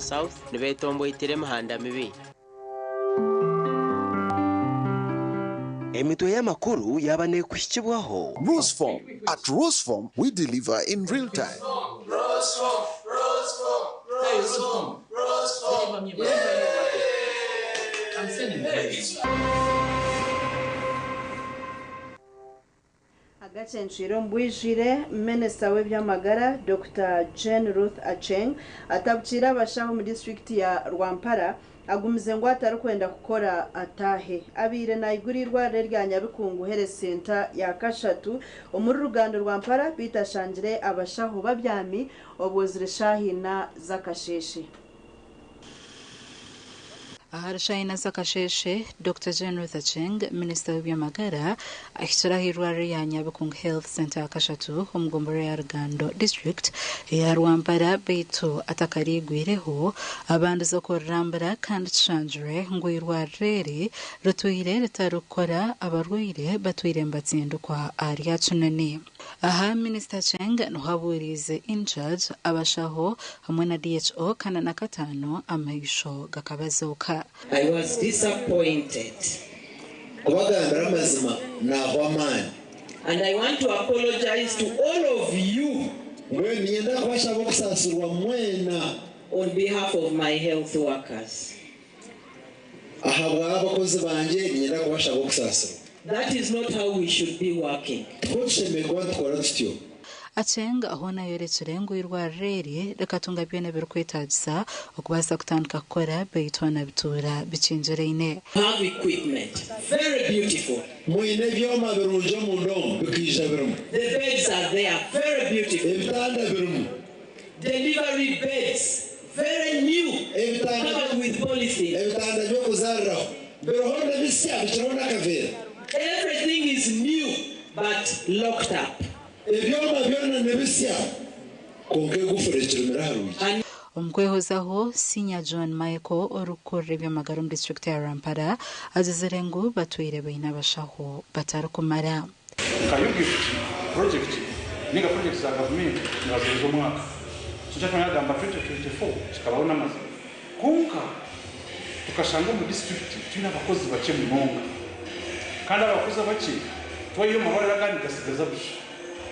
South nibetomboitera emihanda mibi. Emitwe y'amakuru yaaba neekuhikibwaho. Roseform. At Roseform, we deliver in real time. Agacencwire omu bwijwire, Minisita w'eby'amagara, Dokita Jane Ruth Aceng atabukiire abashaho omu disiturikiti ya Rwampara agumize ngu atarikwenda kukora ataahe. Abaire naigura eirwariro erya Nyabikungu Health Centre ya kashatu omuri Rugando Rwampara beitu ashangire abashaho babyami obwo ziri shaaha ina z'akasheeshe. Ahari shaaha ina z'akasheeshe, Dokita Jane Ruth Aceng, Minisita w'eby'amagara ahikire ah'eirwariro erya Nyabikungu Health Centre yakashatu omu gomborora ya Rugando District eya Rwampara beitu atakariigwireho abandize okurirambura kandi kishangirwe ngu eirwariro eri ritwire ritarikukora abarwaire batwire nibatsindikwa aharya Kinoni. Aha Minisita Aceng niho abuuriize In-charge, abashaho hamwe na DHO kandi na kataano amaisho gakabazooka. I was disappointed. Kubagambira amazima naahwa amaani. And I want to apologise to all of you. Mbwenu niinyenda kubashaba okusaasirwa mwena. On behalf of my health workers. Ahabw'abakozi bangye niinyenda kubashaba okusaasirwa. That is not how we should be working. Tikwo tushemereire kuba nitukora tutyo. Aceng hoona ayorekire ngu eirwariro eri rikatunga byona ebirikwetaagisa okubaasa kutandika kukora beitu hoona bituura bikingiraine. Have equipment. Very beautiful. Mwine ebyoma birungi omunda omu, bikaija birimu. The beds are there. Very beautiful. Ebitanda birimu. Delivery beds. Very new. Ebitanda Covered with polythene. Ebitanda by'okuzaariraho biriho na bisya bikiriho n'akaveera. Everything is new but locked up. Ebyoma byona ni bisya kwonka egufuri ekirumire aha rwigi. Omu kwehozaho, Senior John Michael orikukurira eby'amagara omu disiturikiti ya Rwampara agizire ngu batwire baine abashaho batarikumara. Nka UGIFT purojekiti ninga purojekiti za gavumenti nibaziheereza omwaka. So nikyo kyatuma nagamba 2024 kikabaho n'amazima. Kwonka tukashanga omu disiturikiti twine abakozi bakye munonga kandi abakozi abakye twaiha omu marwariro agandi gasigaza busha.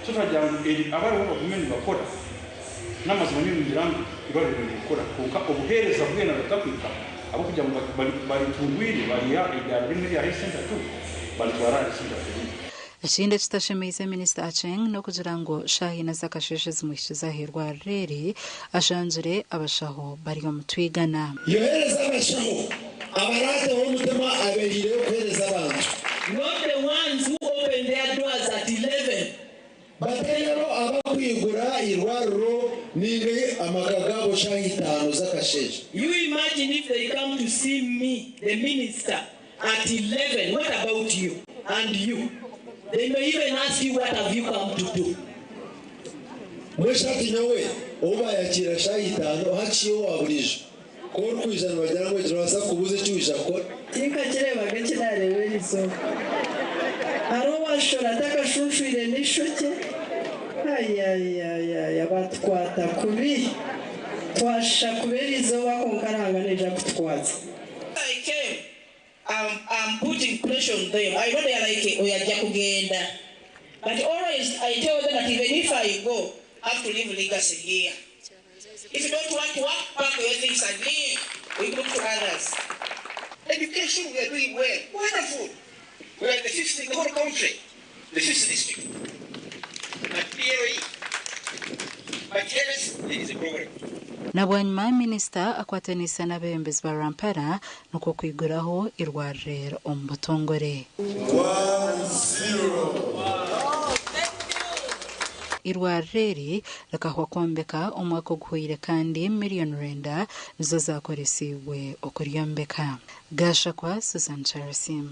So twagira ngu eri abariho bagume nibakora. N'amazima nyowe ningira ngu eirwariro riine kukora kwonka obuheereza bwena butakuhika ahabw'okugira ngu baritungwire bariiha aha idaara rimwe erya Health Centre 2 baritwara aha Health Centre 3. Ekindi ekitashemeize Minisita Aceng n'okugira ngu shaaha ina z'akasheeshe zimuhikize ah'eirwariro eri, ashangire abashaho bari omu twigana. Yohereza abashaho abaraateho omutima abeehaireyo kuheereza abantu. Not the ones who open their doors at 11. Batari abo abakwigura eirwariro ninga amaka gaabo shaaha itaano z'akasheeshe. You imagine if they come to see me, the minister, at 11, what about you and you? They may even ask you what have you come to do? Mbwenu hati nyowe ou baayakiira shaaha itaano hati shi owa buriijo ku orikwija nibagira ngu egi noobaasa kukubuuza eki waija kukora? Tinkakireebaga eki naareeba erizooba. Hariho owaashora atakashunshwire n'eishokye. Ayayayaya baatukwata kubi. Twashisha kubi erizooba kwonka Ruhanga naija kutukwatsa. I came I'm, I'm putting pressure on them. I know they are like, oyo ajja kugenda. But always I tell them that even if I go, I have to leave legacy here. If you don't want to work, pack your things and leave. We look to others. Education, we are doing well. Wonderful. We are the fifth in the whole country, the fifth district. But PLE, but health, there is a problem. Na bwanyima minisita akwataniise n'abeebembezi ba Rwampara nikwo kwiguraho eirwariro omu butongore. Eirwariro eri rikahwa kwombeka omwaka oguhweire kandi miriyoni rwenda nizo zaakoresiibwe okuryombeka. Gashakwa Susan Kyarisiima.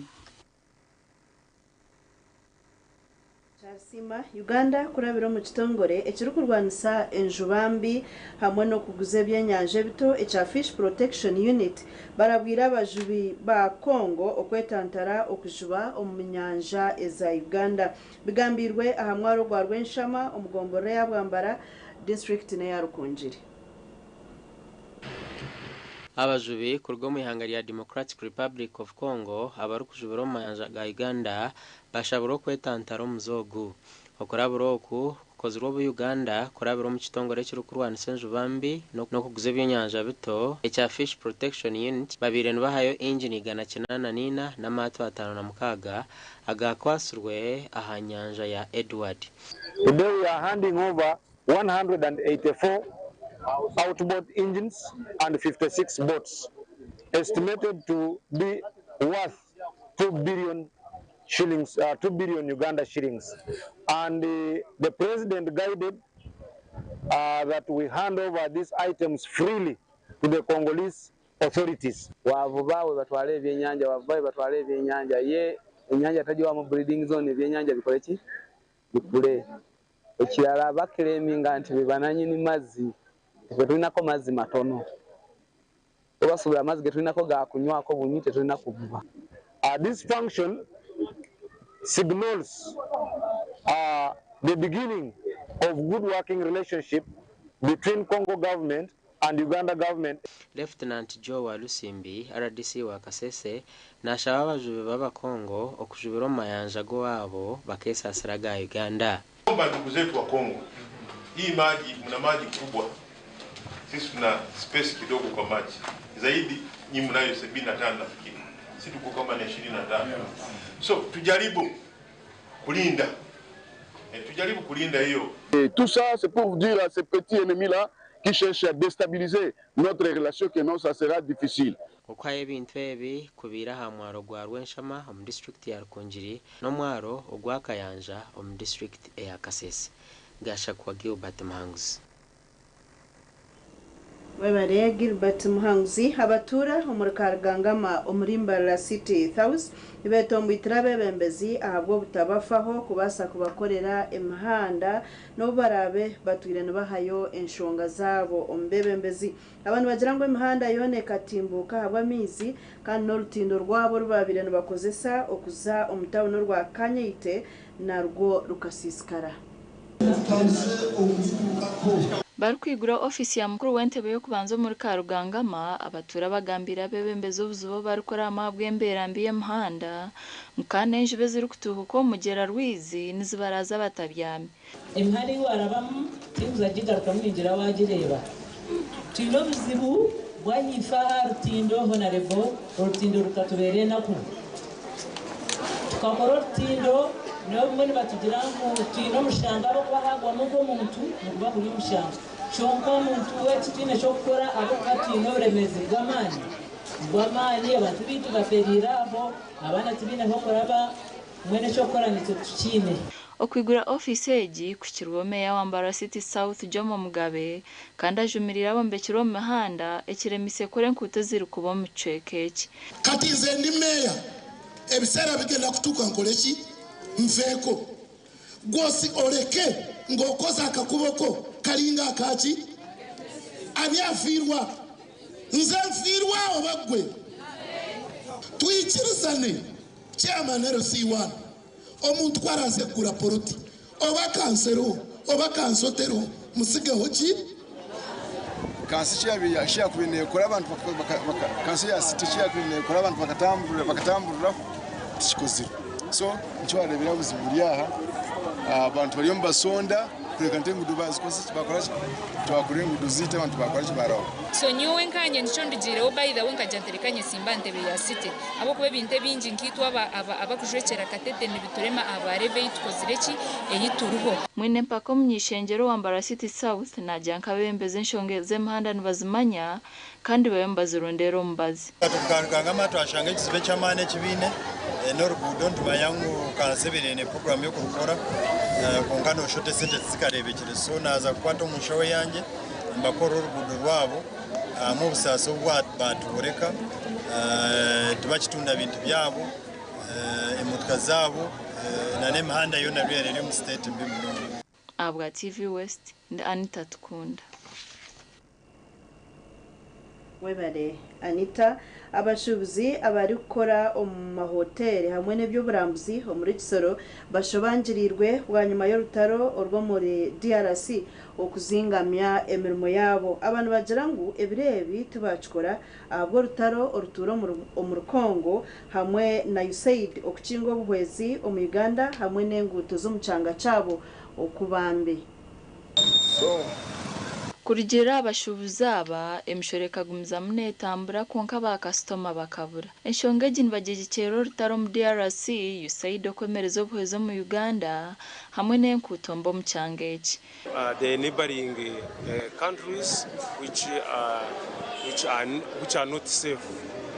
Kyarisiima, Uganda kurabira omu kitongore ekirikurwanisa enjuba mbi hamwe n'okuguza ebyenyanja ebito ekya Fish Protection Unit barabwire abajubi ba Congo okwetantara okujuba omu nyanja eza Uganda. Bigambirwe aha mwaro gwa Rwenshama omu gomborora eya Bwambara, disiturikiti n'eya Rukungiri. Abajubi kuruga omu ihanga rya Democratic Republic of Congo abarikujubira omu mayanja ga Uganda bashabirwe okwetantara omuze ogu. Okurabura oku kukozirwe obu Uganda kurabira omu kitongore ekirikurwanisa enjuba mbi n'okuguza ebyenyanja bito ekya Fish Protection Unit babaire nibahayo ingini 984 n'amaato 56 agakwatsirwe aha nyanja ya Edward. Today we are handing over 184 outboard engines and 56 boats, estimated to be worth 2 billion shillings, 2 billion Uganda shillings. And the president guided that we hand over these items freely to the Congolese authorities. Wavuba we batwale ebyenyanja, wavuba we batwale ebyenyanja, ye enyanja tagiwamu breeding zone, ebyenyanja bikole ki? Bikule. Ekirala bakireminga nti be bananyini mazzi, ffe tulinako mazzi matono. Obasuubira amazzi ge tulinako ga kunywako bunywi, tetulina kuvuba. This function signals the beginning of good working relationship between Congo government and Uganda government. Lieutenant Joe Walusimbi, RDC wa Kasese, nashaba abajubi b'Abakongo okujubira omu mayanja g'owaabo bakeesasira ga Uganda. Omba ndugu zetu wa Kongo, hii maji, mna maji kubwa, sisi tuna space kidogo kwa maji zaidi, nyinyi mnayo 75 nafikiri, sisi tuko kama na 25. So tujaribu kulinda, tujaribu kulinda hiyo. Et tout ça c'est pour vous dire à ces petits ennemis là qui cherchent à déstabiliser notre relation que non, ça sera difficile. Okwayo ebintu ebi kubiira aha mwaro gwa Rwenshama omu district ya Rukungiri n'omwaro ogwa Kayanja omu district eya Kasese. Gashakwa Gilbert Muhanguzi. Webare Gilbert Muhanguzi. Abatura omuri Karugangama omuri Mbarara City House betombwitira abebembezi ahabw'obutabafaho kubaasa kubakorera emihanda n'obu baraabe batwire nibahayo enshonga zaabo omu bebembezi. Abantu bagira ngu emihanda yoona ekatimbuka ahabw'amaizi kandi n'orutindo rwabo rubabaire nibakozesa okuza omu tawuni orwa Kanyeite narwo rukasiisikara. Barikwigura ofisi ya mukuru w'entebe y'okubanza omuri Karugangama, abatura bagambira abebembezi obuzibu barikurama ahabw'embeera mbi y'emihanda kandi enjuba ezirikutuhuka omu mugyera Rwizi nizibaraza batabyami. Emihanda ei warabamu tinkuza gigarukamu ningira wagireeba. Twine obuzibu bwahiifa aha rutindo Honorable, orutindo rukatubeera enaku. Tukakora orutindo n'obumwe nibatugira ngu twine omushanga ahabw'okuba hagwamu nk'omuntu niguba guri omushanga. Kyonka omuntu wetu twine eky'okukora ahabw'okuba twine oburemeezi bw'amaani. Bw'amaani abantu baitu baferiire aho, abaana tibaine h'okuraba, mbwenu eky'okukora nitwe tukiine. Okwigura ofiisi egi kuhikirweho meeya wa Mbarara City South Jomo Mugabe kandi ajumirire abombekire omu mihanda ekiremise kukora enkuuto ezirikuba omu kicweka eki. Kati nze ndi meeya, ebiseera bigenda kutuuka nkole ki? Nveeko. Gwosi oleke ng'okoze akakuboko kalinga akaki? Ani afiirwa? Nze nfiirwa oba ggwe? Twikirizane chairman LC1 omuntu kwaraze kugura poloti oba kansero oba kansotero musigeho ki? Kansi kyabire nekora abantu kansi ya city kyabire nekora abantu bakatamburira tikikozire. So nikyo obuzibu buri aha, abantu bariyo nibasonda kureka nti enguudo bazikoze bakora twakora enguudo ziita abantu bakora kibaraho. So nyowe nkanye nikyo ndigireho by the way nkajya nterekanye simba ntebe ya city ahabw'okuba ebintu ebingi nkiitwe abakujwekyera Katete nibiturema abarebe ei tukozire ki ei turiho. Mwine mpaka omunyishengyero wa Mbarara City South nagira nk'abebembezi enshonga z'emihanda nibazimanya kandi babe nibazirondera omubazi. Tukarugangama twashanga ekizibu eky'amaani ekibiine n'oruguudo nitumanya ngu kansi ebire ne program y'okurukora kwonka noshota esente tizikareebekire. So naaza kukwata omu nshaho yangye mbakora oruguudo rwabo mu obusaasi obu batuboreka, tibakitunda bintu byabo, emotoka zaabo na n'emihanda yoona rero eri omu state mbi munonga. Ahabwa TV West ndi Anita Tukunda. Webale Anita. Abashuubuzi abarikukora omu mahoteri hamwe n'eby'oburambuzi omuri Kisoro bashobangiriirwe bwanyima y'orutaro orw'omuri DRC okuzingamya emirimo yaabo. Aba nibagira ngu ebiro ebi tibakikora ahabw'orutaro orutuura omuri Congo hamwe na USAID okukinga obuhwezi omu Uganda hamwe n'enguuto z'omukyanga kyabo okuba mbi. Kurugiirira aha bashuubuzi aba, emishoro ekagumizamu neetambura kwonka baakasitoma bakabura. Enshonga egi nibagyegyekyerera orutaro omu DRC, USAID okwemereza obuhwezi omu Uganda hamwe n'enkuuto mbi omu kyanga eki. The neighboring countries which are which are which are not safe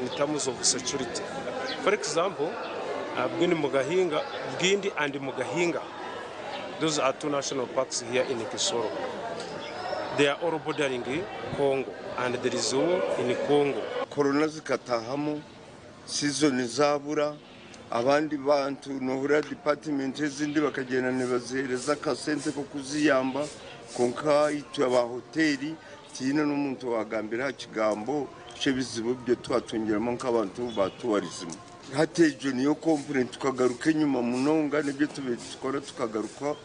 in terms of security. For example, Bwindi Mgahinga, Bwindi and Mgahinga, those are two national parks here in Kisoro. They are all bordering Congo and there is war in Congo. Korona zikatahamu, sizoni zabura, abandi bantu nohurira dipatimenti ezindi bakagyenda nibazihereza akasente k'okuziyamba kwonka itwe aba hoteri tihaine n'omuntu owagambire aha kigambo ky'ebizibu ebyo twatungiremu nk'abantu ba tourism. Hati egyo niyo complaint tukagaruka enyima munonga n'ebyo tubaire nitukora tukagaruka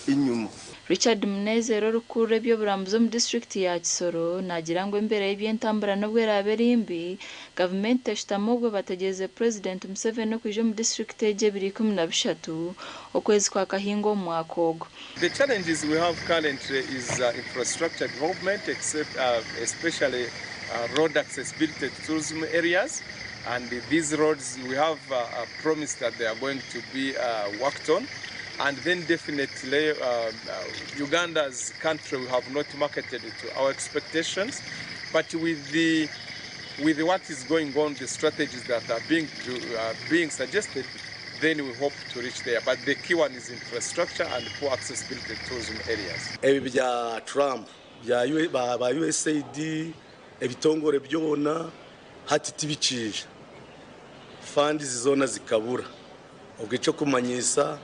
enyima. Richard Munezero orikukurira eby'oburambuzi omu disiturikiti ya Kisoro naagira ngu embeera y'eby'entambura n'obu eraabe eri mbi, gavumenti teshutami obwo bategyerize Purezidenti Museveni okwija omu disiturikiti egi ebiro 13 okwezi kwa Kahinga omu mwaka ogu. The challenges we have currently is infrastructure development except especially road accessibility to tourism areas and these roads we have promised that they are going to be worked on and then definitely Uganda's country we have not marketed to our expectations but with the with what is going on the strategies that are being being suggested then we hope to reach there but the key one is infrastructure and poor accessibility to tourism areas. Ebi bya Trump bya ba USAID ebitongore byona hati tibikiija funds zona zikabura obwo ekyokumanyisa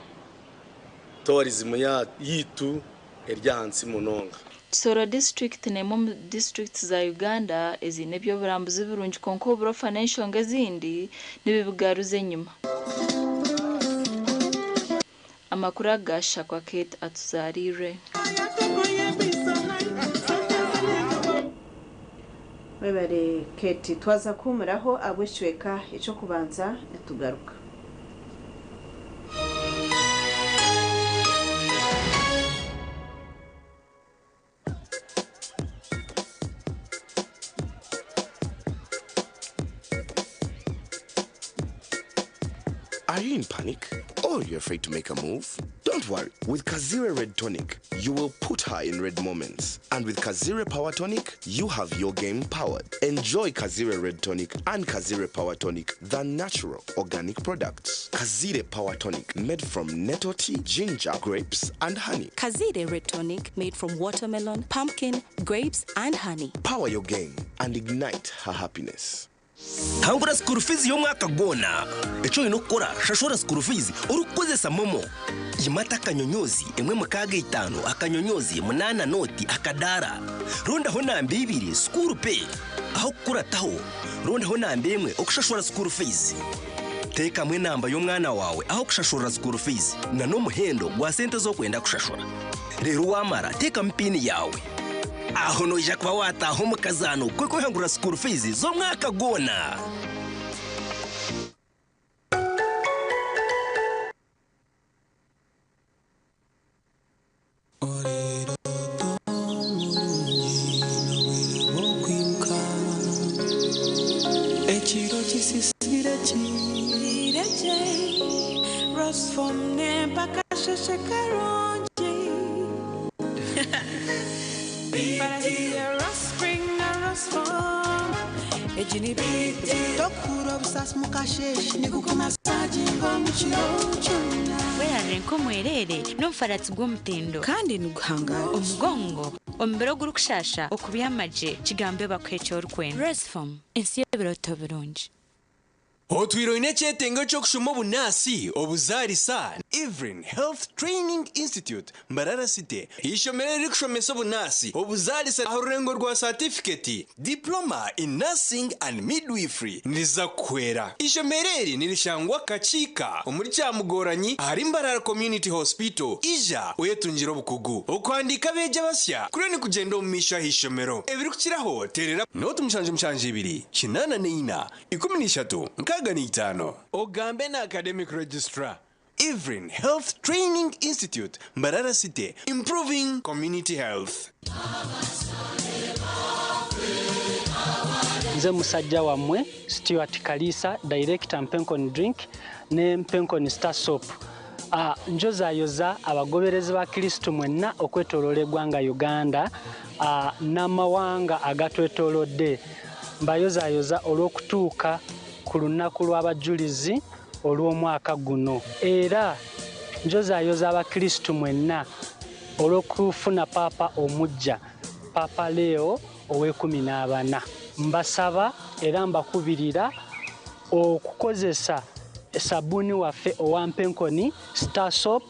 tourism yitu eri ahansi munonga. Kisoro disiturikiti n'emwe omu disiturikiti za Uganda eziine eby'oburambuzi birungi kwonka oburofa n'enshonga ezindi nibibigaruza enyima. Amakuru aga Shakwa Kate atuzariirwe. Webare Kate, twaza kuhumuraho ahabw'ekicweka eky'okubanza nitugaruka. Are you in panic? Or you're afraid to make a move? Don't worry. With Kazire Red Tonic, you will put her in red moments. And with Kazire Power Tonic, you have your game powered. Enjoy Kazire Red Tonic and Kazire Power Tonic, the natural organic products. Kazire Power Tonic, made from nettle tea, ginger, grapes, and honey. Kazire Red Tonic, made from watermelon, pumpkin, grapes, and honey. Power your game and ignite her happiness. Hangura school fees y'omwaka gwona. Ekyo olina okukora, shashura school fees orikukozesa MoMo. Yimata akanyonyozi 165 akanyonyozi 8 noti akadaara. Rondaho namba 2 school pay. Aho kukurataho, rondaho namba 1 okushashura school fees. Teekamu enamba y'omwana waawe aho kushashurira school fees na n'omuhendo gwa sente z'okwenda kushashura. Reero waamara teekamu piini yaawe. Aho noija kuba waataaha omu kazaano k'okwehangurira school fees z'omwaka gwona. Ekiro kisisire kiire gye Rosform nempa akasheshe karungi Rospring na Rosform egi ni biti Tokuhurira obusaasi mu kasheshe nigukumasaginga omu kiro kyona. Werarire nk'omwereere n'omufaratsi gw'omutindo. Kandi niguhangaara. Omugongo, omubiri ogurikushasha, okubyama gye, kigambe bakuhe eki orikwenda. Rosform, ensi y'ebirooto birungi. Otwire oine ekyetengo ky'okushoma obunaasi, obuzaarisa. Evelyn Health Training Institute, Mbarara City. Ishomero erikushomesa obunasi obuzaalisa aha rurengo rwa satifiketi Diploma in Nursing and Midwifery niriza kukuhwera. Ishomero eri nirishangwa Kakiika omuri Kyamugoranyi ahari Mbarara Community Hospital. Ija oyetungire obukugu. Okuhandiika abeegi abasya kuriyo nikugyenda omu maisho aha ishomero. Ebirikukiraho teerera. Nooti 72 84 13 65. Ogambe na Academic Registrar, Evelyn Health Training Institute, Mbarara City, Improving Community Health. Nze musajja wammwe Stuart Kaliisa, Director Mpenkoni Drink ne Mpenkoni Star Soap. Ah, njozayoza abagoberezi ba Kristo mwenna okwetoloola eggwanga Uganda ah, n'amawanga agatwetoolodde. Mbayozayoza olw'okutuuka ku lunaku lw'abajulizi olw'omwaka guno. Era njozayoza abakristu mwenna olw'okufuna Paapa omuggya, Paapa Leo ow'ekumi n'abana. Mbasaba era mbakubirira okukozesa sabbuuni waffe owa Mpenkoni Star Soap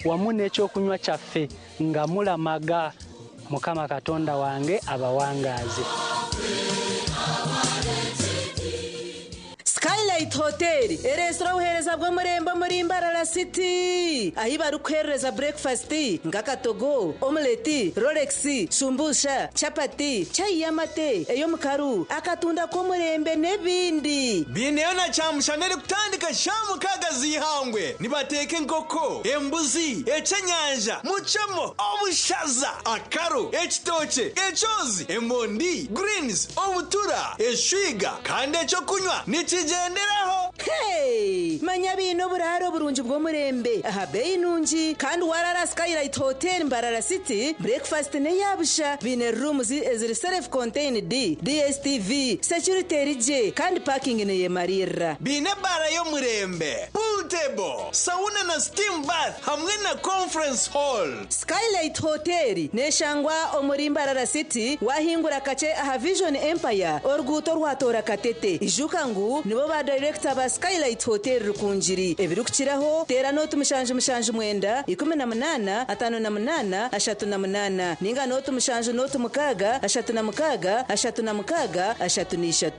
wamu n'ekyokunywa kyaffe nga mulamaga. Mukama Katonda wange abawangaaze. Skylight Hotel ereetsire obuheereza bw'omurembe omuri Mbarara City ahi barikuheerereza breakfast nk'akatogo, omelette, rolex, shumbusha, chapati, chai y'amate, ey'omukaru, akatunda k'omurembe n'ebindi. Biineyo na kyamushana erikutandika shaaha mukaaga z'eihangwe. Nibateeka enkoko, embuzi, ekyenyanja, mucemo, obushaza, akaru, ekitookye, ekyozi, emondi, greens, obutura, eshwiga kandi ekyokunywa nikigyenderaho. Hey! Manya biine oburaaro burungi bw'omurembe aha beeyi nungi kandi warara Skylight Hotel Mbarara City, breakfast n'eya busha. Biine rooms eziri self contained, DSTV, security eri gye kandi parking neyemariirira. Biine ebaara y'omurembe, pool table, sauna na steam bath hamwe na conference hall. Skylight Hotel neshangwa omuri Mbarara City wahingura kakye aha Vision Empire oruguuto orwatoora Katete. Ijuka ngu nibo ba dayirekita ba Skylight Hotel Rukungiri. Ebirikukiraho teera nooti 779 18 58 38 ninga nooti 7 nooti 6 36 36 33.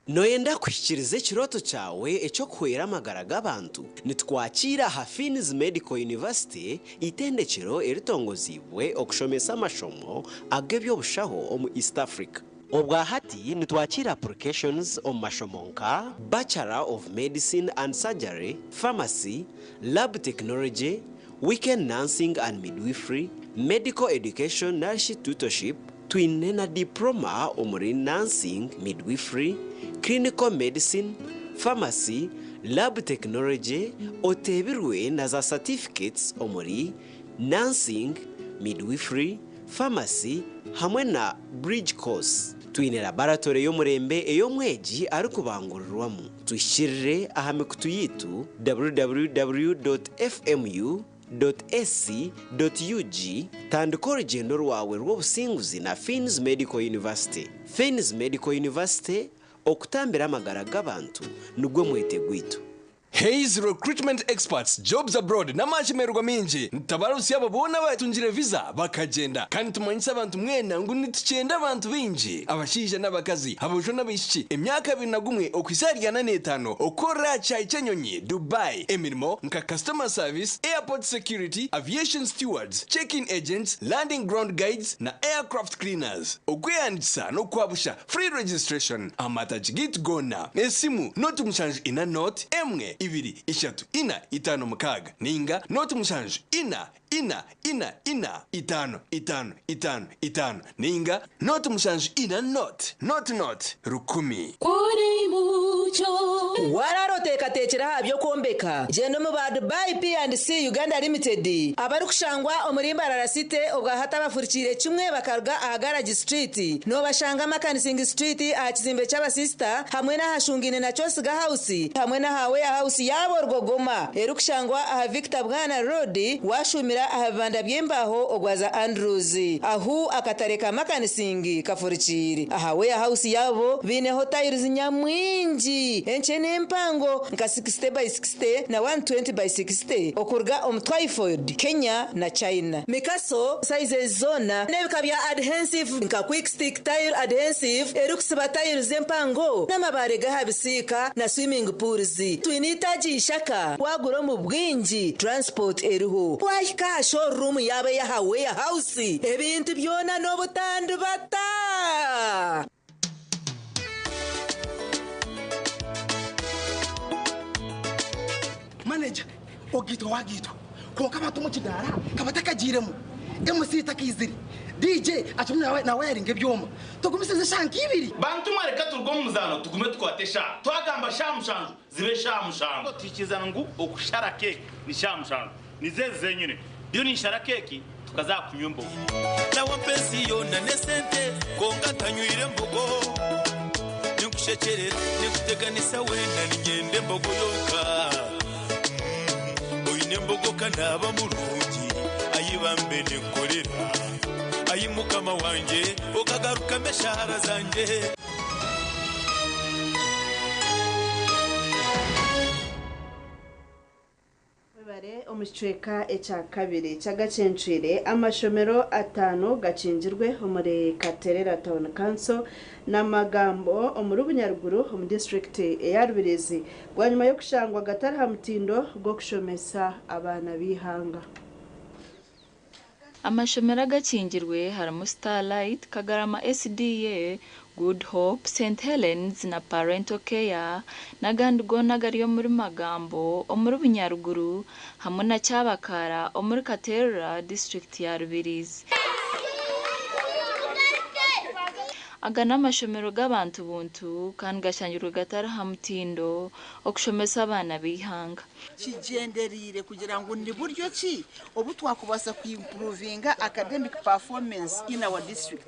Nooyenda kuhikiiriza ekirooto kyawe eky'okuhwera amagara g'abantu? Nitukwakiira aha Finn's Medical University, eitendekero eritongoziibwe okushomesa amashomo ag'eby'obushaho omu East Africa. Obwa hati nitwakiira applications omu mashomo nka, Bachelor of Medicine and Surgery, Pharmacy, Lab Technology, Weekend Nursing and Midwifery, Medical Education narishi Tutorship, Twine na Diploma omuri Nursing, Midwifery, Clinical Medicine, Pharmacy, Lab Technology oteebirwe na za Certificates omuri Nursing, Midwifery, Pharmacy hamwe na Bridge Course. Twine laboratory y'omurembe ei omwegi arikubangurirwamu. Tuhikirire aha mikutu yaitu www.fmu. Ac. Ug, Tandika orugyendo rwawe rw'obusinguzi na Finn's Medical University. Finn's Medical University, okutambira amagara g'abantu nigwo mwete gwaitu. Hays Recruitment Experts Jobs Abroad n'amashemererwa maingi nitutabarutsya abo boona abatungire visa bakagyenda kandi nitumanyisa abantu mwena ngu nitukyenda abantu baingi abashaija n'abakazi aboojo n'abaishiki emyaka 21 okuhitsya ahari 45 okukorera aha kishaayi ky'enyonyi Dubai emirimo nka customer service, airport security, aviation stewards, check-in agents, landing ground guides na aircraft cleaners. Okwehandiikisa n'okwabusha, free registration, aha matagi gaitu goona. Esimu, 0 7 4 0 1 2 3 4 5 6 ninga 0 7 4 4 4 4 5 5 5 5 ninga 0 7 4 0 0 0 1000. Kuri mucyo warara oteekateekire aha by'okwombeka gyenda omu ba Dubai P&C Uganda Limited abarikushangwa omuri Mbarara City obwahati abafurikiire kimwe bakaruga aha Garage Street noobashanga Makanising Street aha kizimbe ky'abasisita hamwe n'ahashungaine na Kyosiga House hamwe n'aha warehouse yaabo Rugogoma erikushangwa aha Victor Bwana Road washumira aha bibanda by'embaho ogwaza Andrews ahu akatare ka Makanising kafurikiire aha warehouse yaabo biineho tiles nyamwingi. bwingi enkye n'empango nka 60 by 60 na 120 by 60 okuruga omu Twyford, Kenya na China. Mikaso sizes zoona n'ebika bya adhensive nka quick stick tile adhensive erikusiba tiles empango n'amabaare g'aha bisiika na swimming pools. Twine itaagi ishaka wagura omu bwingi transport eriho. Wahika aha showroom yaaba ey'aha warehouse ebintu byona n'obutandibata. Manager ogitwa wagitwa konka abantu omu kidaara kaba takagiiremu MC takaizire DJ akirimu nawayaringa ebyoma tugumisirize eshaaha nk'ibiri. Bantu mwe reka turuge omu muzaano tugume tukwate eshaaha. Twagamba shaaha mushanju zibe shaaha mushanju. Tuhikirizana ngu okushara keeki ni shaaha mushanju. Nizo ezi zenyine. Ndiyo ninshara keeki tukaza aha kunywa embogo. Nawe mpa ensi yoona n'esente kwonka ntanywire mbogo. Ninkushekyerera, ninkuteganisa weena niinyenda embogo yonka. Oine embogo ka naaba murungi, ai bambe ninkukorera. Ai Mukama wangye, okagarukamu eshaara zangye. Webare omu kicweka ekya kabiri ky'agacencwire amashomero ataano gakingirwe omuri Katerera Town Council n'amagambo omuri Bunyaruguru omu disiturikiti eya Rubirizi bwanyima y'okushangwa gatari aha mutindo gw'okushomesa abaana b'eihanga. Amashomero agakingirwe harimu Starlight, Kagarama SDA, Good Hope, St Helens na Parental Care n'agandi goona agari omuri Magambo omuri Bunyaruguru hamwe na Kyabakara omuri Katerera disiturikiti ya Rubirizi. Aga n'amashomero g'abantu buntu kandi gashangirwe gatari aha mutindo okushomesa abaana b'eihanga. Kigyendereire kugira ngu ni buryo ki obu twakubaasa ku-improvinga academic performance in our district.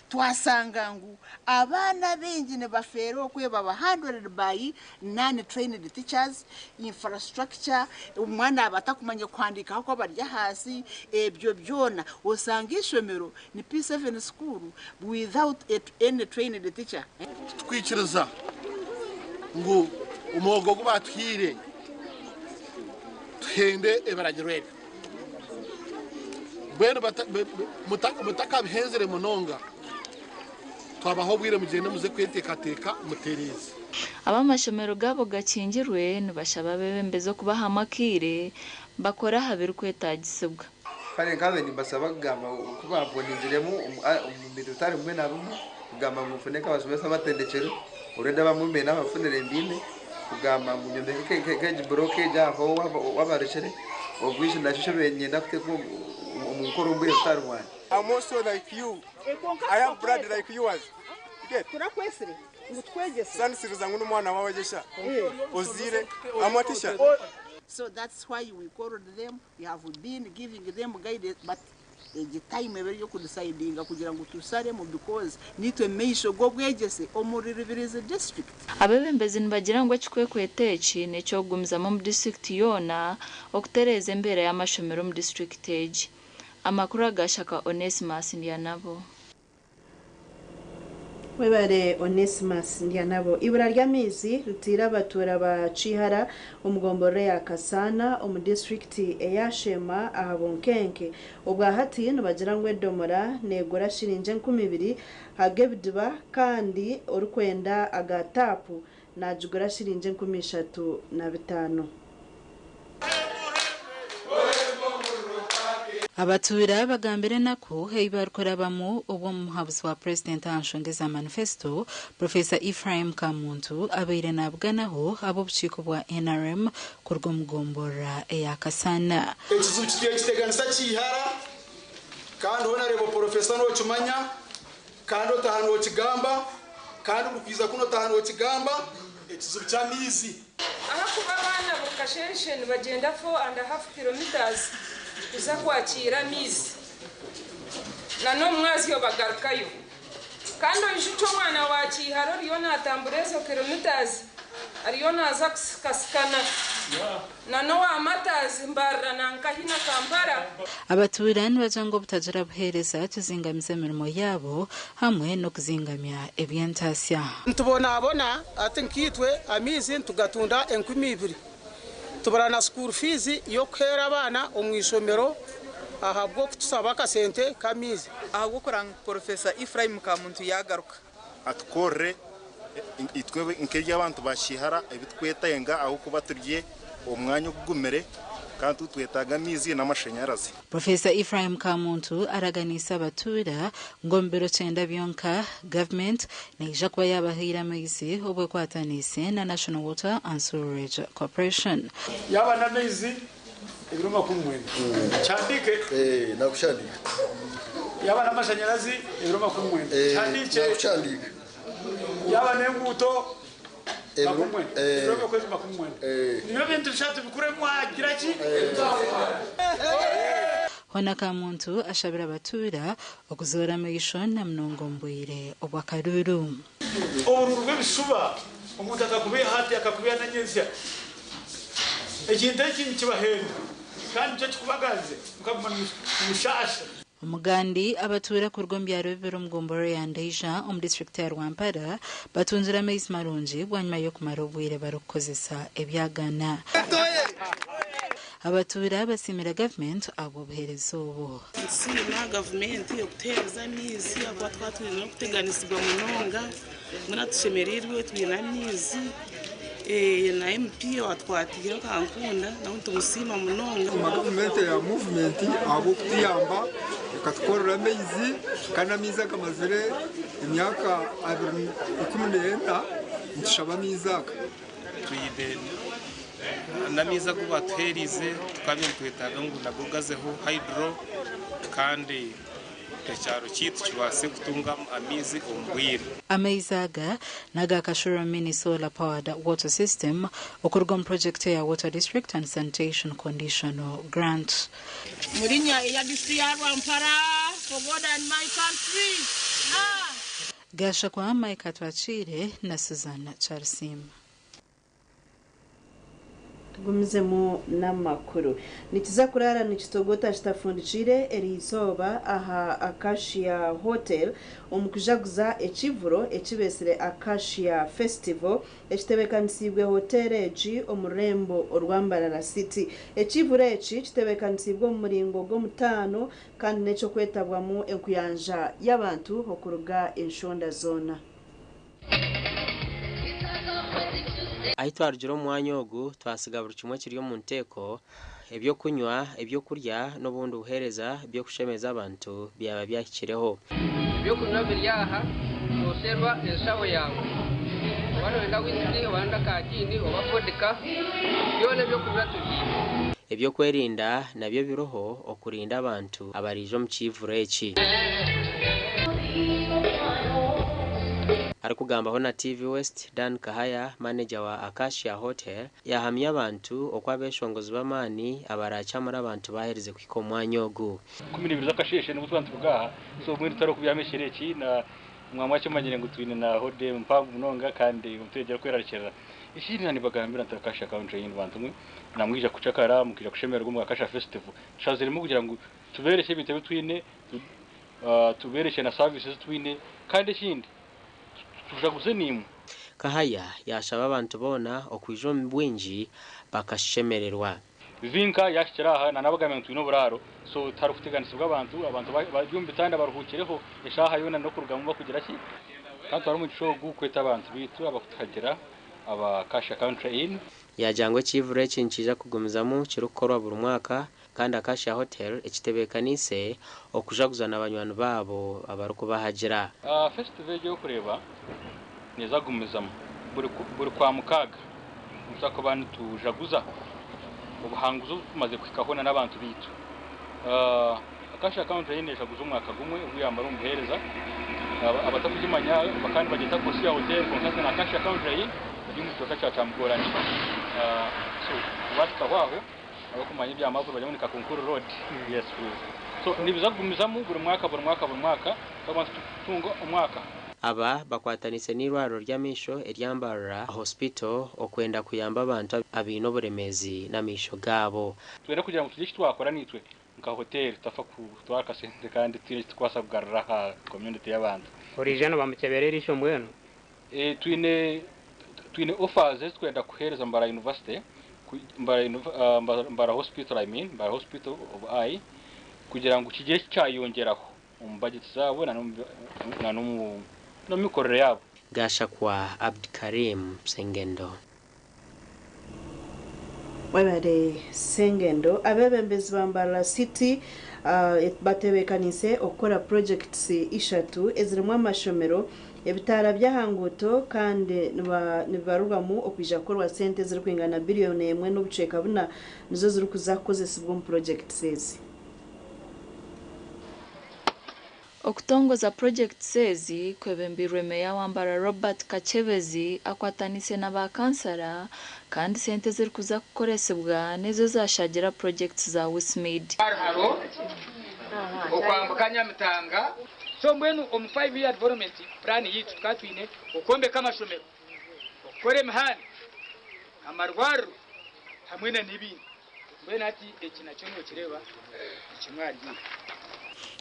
Twasanga ngu abaana abaingi nibafeera okwe baba handled by non-trained teachers, infrastructure, omwana aba atakumanya kuhandiika ahakuba bari ahansi, ebyo byona. Osanga eishomero ni P7 school without a any trained teacher. Titukwikiriza ngu omwogo ogu baatuhaire tuhende ebiragiro ebyo. Mbwenu mutakabihenzire munonga, twabaha obwire mugyende muze kweteekateeka mutereeze. Ab'amashomero gaabo gakingirwe nibashaba abeebembezi okubahamu akaire bakore aha birikwetaagisibwa. Kare nkabaire nimbasaba kugamba ku bampondingiremu omu bintu bitari bimwe na bimwe, kugamba ngu nfune nk'abashomesa abatendekire, already abamwe mbaire nabafunire mbaine, kugamba ngu nyombeke nk'egi block egi aha wabarekire, obwingi nakyo ekyo niinyenda kuteeka omu nkora omu bwire butari bwangye. I'm also like you. I have blood like yours. You get? Turakwesire ngu twegyese. Sanisiriza ngu n'omwana wawe agyesha. Oziire amwatisha. So that's why we called them, we have been giving them guidance but egi time eba eri ey'okudecidinga kugira ngu tusharemu because nitwe maisho g'obwegyese omuri Rubirizi district. Abeebembezi nibagira ngu ekikwekweto eki n'eky'okugumizamu omu disiturikiti yoona okutereeza embeera y'amashomero omu disiturikiti egi. Amakuru aga Shaka Onesmus Ndyanabo. Webare Onesmus Ndyanabo. Ibura ry'amaizi ritiire abatuura ba Kihara omu gomborora ya Kasaana omu disiturikiti eya Sheema aha bunkenke. Obwa hati nibagira ngu edomora neegura shiringi 2000 ag'ebidiba kandi orikwenda aga taapu naagigura shiringi 3500. Abatuura bagambire enaku ei barikurabamu obu omuhabuzi wa Purezidenti aha nshonga eza manifesto, Professor Ephraim Kamuntu abaire nabuganaho ab'obukiiko bwa nrm kuruga omu gomborora eya Kasana. Ekizibu kitwire nikiteganisa Kiihara kandi hoona reeba Porofesa nookimanya kandi otaaha nookigamba kandi buri kwija kunu otaaha nookigamba ekizibu ky'amaizi. Ahakuba abaana buri kasheeshe nibagyenda 4.5 kilometres kuza kwakiira amaizi na n'omumwazyo bagarukayo. Kandi oijukye omwana wa Kiihara oriyo naatambura ezo kilometres ariyo naaza kusikasikana Na n'owa Matazi, Mbarara na Nkahi na Kampala. Abatuura nibagira ngu obutagira buheereza kizingamize emirimo yaabo hamwe n'okuzingamya eby'entaasya. Nitubonabona ati nkaitwe amaizi nitugatunda 2000 tubura na school fees y'okuheera abaana omu ishomero ahabw'okutushaba akasente k'amaizi. Ahabw'okuranga ngu Porofesa Ephraim Kamuntu yaagaruka. Atukorere itwe nk'eby'abantu ba Kiihara ebi tukwetenga ahabw'okuba turi omu mwanya ogugumire kandi titwetaaga amaizi n'amashanyarazi. Professor Ephraim Kamuntu araganiise abatuura ngu omu biro kyenda byonka, gavumenti neija kuba yaabahaire amaizi obwo ekwataniise na National Water and Sewerage Corporation. Yaaba n'amaizi ebiro 90. Kihandiike. Nakushandiika. Yaaba n'amashanyarazi ebiro 90. Kihandiikye. Nakushandiika. Yaaba n'enguuto 90. Ebiro by'okwezi 90. Nibyo bintu bishatu bikuru ebi mwagira ki? Hoona Kamuntu ashabire abatuura okuzoora amaisho na munonga omu bwire obw'akaruuru. Obururu bw'ebishuba, omuntu akakubeiha hati akakubeiha na nyentsya. Ekintu eki nikibahenda kandi nikyo kikubaganze mukaguma nimushaasha. Omugandi abatuura kuruga omu byaro bibiri omu gomborora ya Ndeija omu disiturikiti ya Rwampara batungire amaizi marungi bwanyima y'okumara obwire barikukozesa ebyagana. Abatuura basiimire gavumenti ahabw'obuheereza obu. Nitusiima gavumenti okutuheereza amaizi ahakuba tukaba twine okuteganisibwa munonga. Mbwenu hati tushemereirwe twine amaizi. Na MP owatwatiire Kankunda nawe nitumusiima munonga. Nsiima gavumenti eya muvumenti ahabw'okutuyamba ekatukorera amaizi kandi amaizi aga gamazire emyaka 214 nitushaba amaizi aga. Twine n'amaizi agu batuheerize tukaba nitwetaaga ngu nago gazeho hydro kandi ekyaro kyaitu kibaase kutunga amaizi omu bwire. Amaizi aga n'aga Kashuro Mini Solar Powered Water System okuruga omu purojekiti eya Water District and Sanitation Conditional Grant. Mu linya erya District ya Rwampara, for God and my country. Ah! Gashakwa Mike Atwakiire na Suzan Kyarisiima. Tugumizemu n'amakuru. Nikiza kuraara nikitogota kitafundikiire eriizooba aha Acacia Hotel omu kujaguza ekivuro ekibeetsire Acacia Festival ekitebeekanisiibwe hoteeri egi omu rurembo orwa Mbarara City. Ekivuro eki kitebeekanisiibwe omu muringo gw'omutaano kandi n'eky'okwetabwamu enkuyanja y'abantu okuruga enshonda zoona. Ahi twarugire omu mwanya ogu, twasiga buri kimwe kiri omu nteeko, eby'okunywa, eby'okurya n'obundi buheereza by'okushemeza abantu byaba byahikireho. Eby'okunywa biri aha, noosherwa enshaho yaawe. Oba nooyenda wisiki, oba nooyenda ka giini oba vodika, byona eby'okunywa tubiine. Eby'okwerinda nabyo biriho okurinda abantu abaraije omu kiivuro eki. Arikugambaho na TV West, Dan Kahaya, maneja wa Acacia Hotel, yaahamya abantu oku abeeshongozi b'amaani abaraacamura abantu baaherize kuhika omu mwanya ogu. 12 z'akasheeshe nibwo twaba nituruga aha, so mbwenu tihariho kubyama ekiro eki na mwaba mwakimanyire ngu twine na holiday mpango munonga kandi mutureegyera kwerarikirira. Ekindi nibagambira nti Acacia Country Inn bantu mwe namwija kucakara mukaija kushemererwa omu Acacia Festival. Tushaziremu kugira ngu tubeerekye ebintu ebi twine, tubeerekye na service ezi twine kandi ekindi tujaguze naimwe. Kahaya yaashaba abantu boona okwija omu bwingi bakashemererwa. Vinka yahikire aha nanabagambira ngu twine oburaaro so tihariho kuteganisibwa abantu, abantu bari omu bitanda baruhukireho eshaaha yoona n'okurugamu bakugira ki? Kandi twari omugisha ogu kweta abantu baitu abakutuhagira aba Acacia Country Inn. Yaagira ngu ekiivuro eki nikiija kugumizamu kirikukorwa buri mwaka kandi Acacia Hotel ekitebeekaniise okujaguza na banywani baabo abarikubahagira. Festival egi orikureeba neeza kugumizamu buri Kwamukaaga nituza kuba nitujaguza obuhanguzi obu tumaze kuhikaho na n'abantu baitu. Acacia Country Inn nejaguza omwaka gumwe ogu yaamara omu buheereza. Abatarikugimanya bakaba nibagyeta Kosia Hotel kwonka hati na Acacia Country Inn eri omu kicweka kya Kyamugorani. So baahikaho aho abakumanya ebya maapu nibagira ngu ni Kakunkuru Road. Yes please. So nibiza kugumizamu buri mwaka buri mwaka buri mwaka twaba nitutunga omwaka. Aba bakwatanise n'irwariro ry'amaisho erya Mbarara Hospital okwenda kuyamba abantu abaine oburemeezi n'amaisho gaabo. Twenda kugira ngu tugire eki twakora naitwe nka hoteeri tutafa kutwara akasente kandi tutaine eki turikubaasa kugarura aha community y'abantu. Oriija nibamukyebera eriisho mbwenu? Twine twine offers ezi turikwenda kuheereza Mbarara University, Mbarara Hospital I mean, Mbarara Hospital of Eye kugira ngu kigire eki kyayongyeraho omu budget zaabo na n'omu mikorere yaabo. Gashakwa Abdikarim, Sengendo. Webare Sengendo. Abeebembezi ba Mbarara City batebeekanise okukora purojekiti ishatu ezirimu amashomero, ebitaara by'ahanguuto kandi nibibarurwamu okwija kukorwa sente ezirikwingana biriyoni emwe n'obucweka buna nizo zirikuza kukozesibwa omu purojekiti ezi. Okutongoza purojekiti ezi kwebembirwe Meeya wa Mbarara Robert Kakyebezi akwatanise na ba kansara kandi sente ezirikuza kukoresibwa n'ezo ezashagira purojekiti za Wismid. Haro okwambuka Nyamitanga. So mbwenu omu 5 year development plan yitu tukaba twine okwombeka amashomero, okukora emihanda, amarwariro hamwe na n'ebindi. Mbwenu hati eki nakyo nokireeba nikimwe ahari ebyo.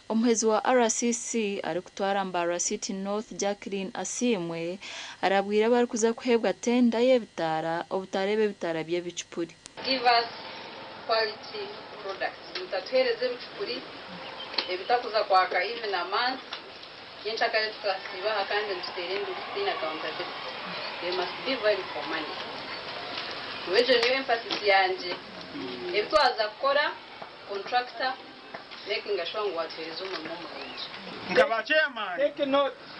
Omuhwezi wa RCC arikutwara Mbarara City North Jacqueline Asiimwe arabwire abarikuza kuheebwa tenda y'ebitaara obutareeba ebitaara by'ebicupuri. Give us quality products. Mutatuheereza ebicupuri ebitakuza kwaka even a month. Nyenkyakare tukasiiba aha kandi nituteera enduru tutaine accountability. They must be value for money. Egyo niyo emphasis yangye. Ebi twaza kukora, contractor making sure ngu watuheereza omurimo murungi. Nka ba chairman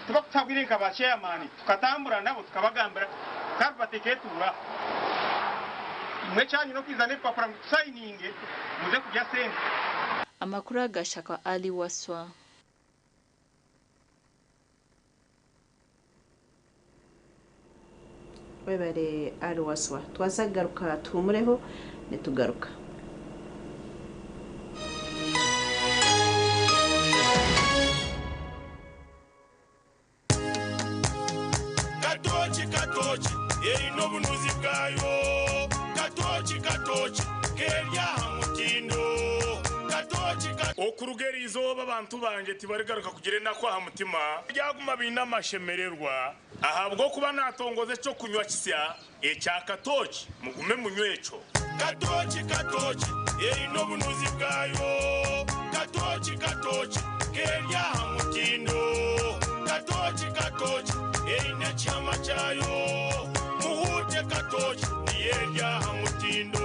tubakutabwire, nka ba chairman tukatambura nabo, tukabagambira kandi bateketura imwe kyanyu nokwizana ebipapura ngu tusayininge muze kurya sente. Amakuru agashaka Ali Waswa. Webare Ali Waswa. Twaza kugaruka tuhumureho nitugaruka. Katochi katochi erina obunuzi bwayo. Katochi katochi keryaha mutindo. Katochi. Okuruga eriizooba abantu banje tibarigaruka kugira enaku aha mutima, byaguma biine amashemererwa ahabw'okuba natongoza ekyokunywa kisya ekya Katochi. Mugume munywe ekyo. Katochi katochi erina obunuzi bwayo. Katochi katochi keryaha mutindo. Katochi katochi erina ekihama kyayo. Muhute katochi niyeryaha mutindo.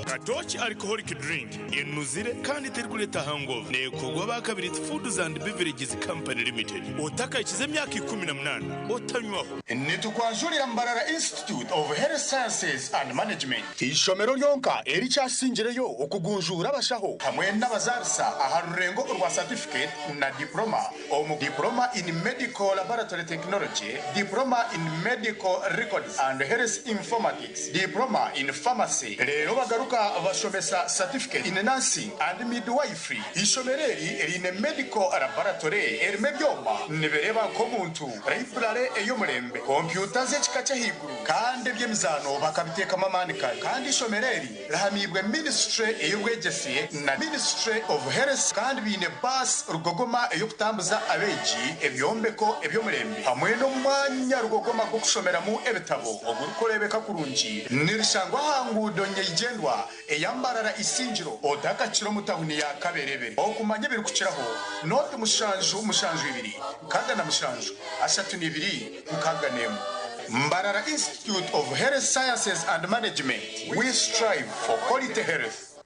Katochi alcoholic drink enuzire kandi terikuleta hangover. Nekorwa bakabiri Foods and Beverages Company Limited. Otakakiza emyaka 18 otanywaho. Nitukwanjurira Mbarara Institute of Health Sciences and Management, ishomero ryonka erikyasingireyo okugunjura abashaho hamwe n'abazarisa aha rurengo rwa certificate na diploma, omu diploma in medical laboratory technology, diploma in medical records and health informatics, diploma in pharmacy. Rero bagaruka bashomesa certificate in nursing and midwifery. Ishomero eri erine medical laboratory erime ebyoma nibireba nk'omuntu, library ey'omurembe, kompyuta z'ekika ky'ahaiguru, kandi eby'emizaano bakabiteekamu amaani kare. Kandi ishomero eri rihamibwe ministry ey'obwegyese na Ministry of Health, kandi biine baasi rugogoma ey'okutambuza abeegi, ebyombeko eby'omurembe hamwe n'omwanya rugogoma gw'okushomeramu ebitabo ogurikureebeka kurungi. Nirishangwa aha nguudo nyeigyendwa eyambarara Isingiro, otakakira omu tawuni ya Kaberebere. Okumanya ebirikukiraho, 0 7 7 2 6 7 32 61. Mbarara Institute of Health Sciences and Management, we strive for quality health.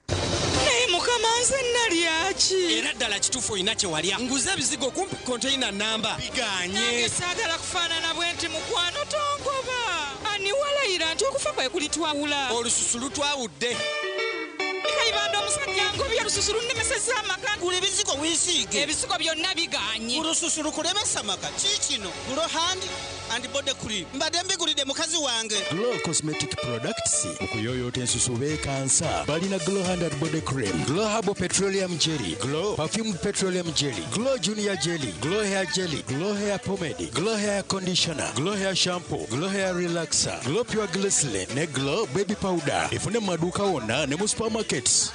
Naye Mukama, nze nalyaki? Era ddala kituufu, olina kye walya. Nguze ebizigo kumpi konteyina namba, biganye. Nange saagala kufaanana bwe nti. Mukwano, tongoba. Ani walayira nti okufa kwe kulitwawula? Olususu lutwawudde. Kayibanda, omusajja ngobye, olususu lunnemesezza amaka. Gula ebizigo weesiige. Ebizigo byonna biganye. Olususu lukulemesa amaka. Kiikino Glow Hand. and Body Cream. Mbadde mbigulidde mukazi wange. Glow Cosmetic Products okuyoyoota ensusu beekansa. Balina Glow Hand and Body Cream, Glow Herbal Petroleum Jelly, Glow Perfumed Petroleum Jelly, Glow Junior Jelly, Glow Hair Jelly, Glow Hair Pomade, Glow Hair Conditioner, Glow Hair Shampoo, Glow Hair Relaxer, Glow Pure Glycerin ne Glow Baby Powder. Efune mu maduuka wonna ne mu supermarkets.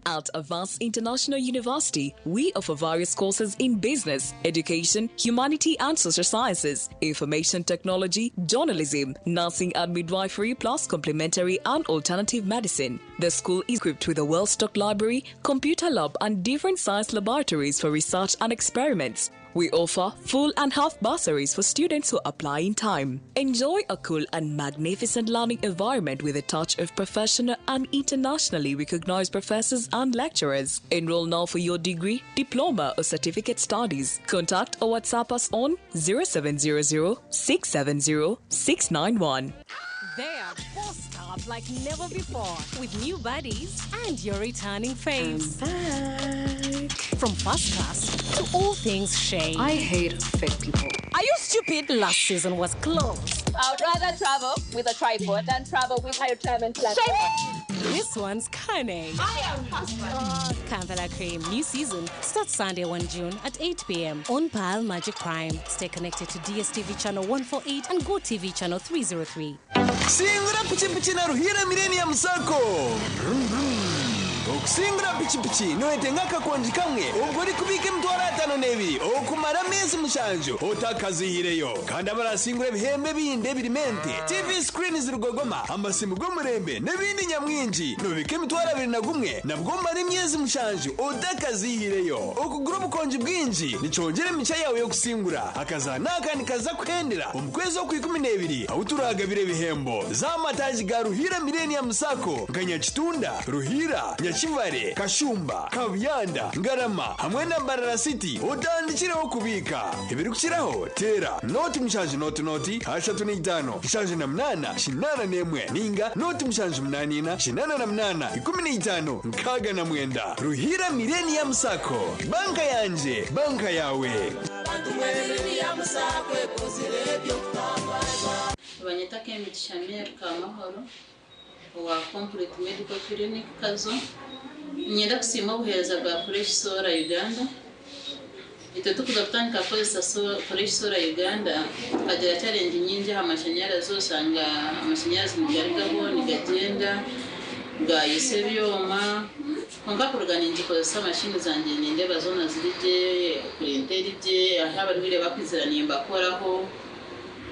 At Avance International University, we offer various courses in business, education, humanity and social sciences, information technology, journalism, nursing and midwifery, plus complementary and alternative medicine. The school is equipped with a well stocked library, computer lab, and different science laboratories for research and experiments. We offer full and half bursaries for students who apply in time. Enjoy a cool and magnificent learning environment with a touch of professional and internationally recognized professors and lecturers. Enroll now for your degree, diploma, or certificate studies. Contact or WhatsApp us on 0700 670 691. They are bossed up like never before with new buddies and your returning faves. From first class to all things shade. I hate fake people. Are you stupid? Last season was close. I would rather travel with a tripod than travel with a retirement plan. This one's cunning. I am husband. Kampala Cream, new season starts Sunday 1 June at 8 p.m. on Pearl Magic Prime. Stay connected to DSTV channel 148 and GoTV channel 303. Singura pichipichi na Ruhira Millennium Sacco. Okusingura pichipichi noetenga akakonji kamwe ubwo uri kubika emitwaro 52 okumara amezi 7 otakazihireyo kandi abarasingura ebihembe bindi ebirimente TV screen zirugogoma amasimu g'omurembe n'ebindi nyamwingi nobika emitwaro 21 nabwo omara emyezi 7 otakazihireyo okugura obukonji bwingi nikyongera emica yawe yokusingura akazana akandi kaza kuhendera omu kwezi okwa 12 ahu turagabira ebihembo z'amataagi ga Ruhira Millennium Sacco nka Nyakitunda Ruhira Nyakivare Kashumba Kabuyanda Ngarama hamwe na Mbarara City otandikireho kubika ebirikukiraho tera noti 7 noti noti 35 78 81 ninga noti 7 84 88 15 69 Ruhira Millennium Sacco banka yanje banka yawe. Banyeta Kemigisha Mary Kamahoro owa Complete Medical Clinic Kazo. Niinyenda kusiima obuheereza bwa Fresh Solar Uganda. Itwe tukuza kutandika kukozesa Fresh Solar Uganda tukagira challenge nyingi aha mashanyarazi, osanga amashanyarazi nigarugaho nigagyenda gayisa ebyoma, kwonka kuruga ningikozesa mashini zangye nindeeba zoona ziri gye, printer eri gye, ahu abarwaire bakwizira nimbakoraho.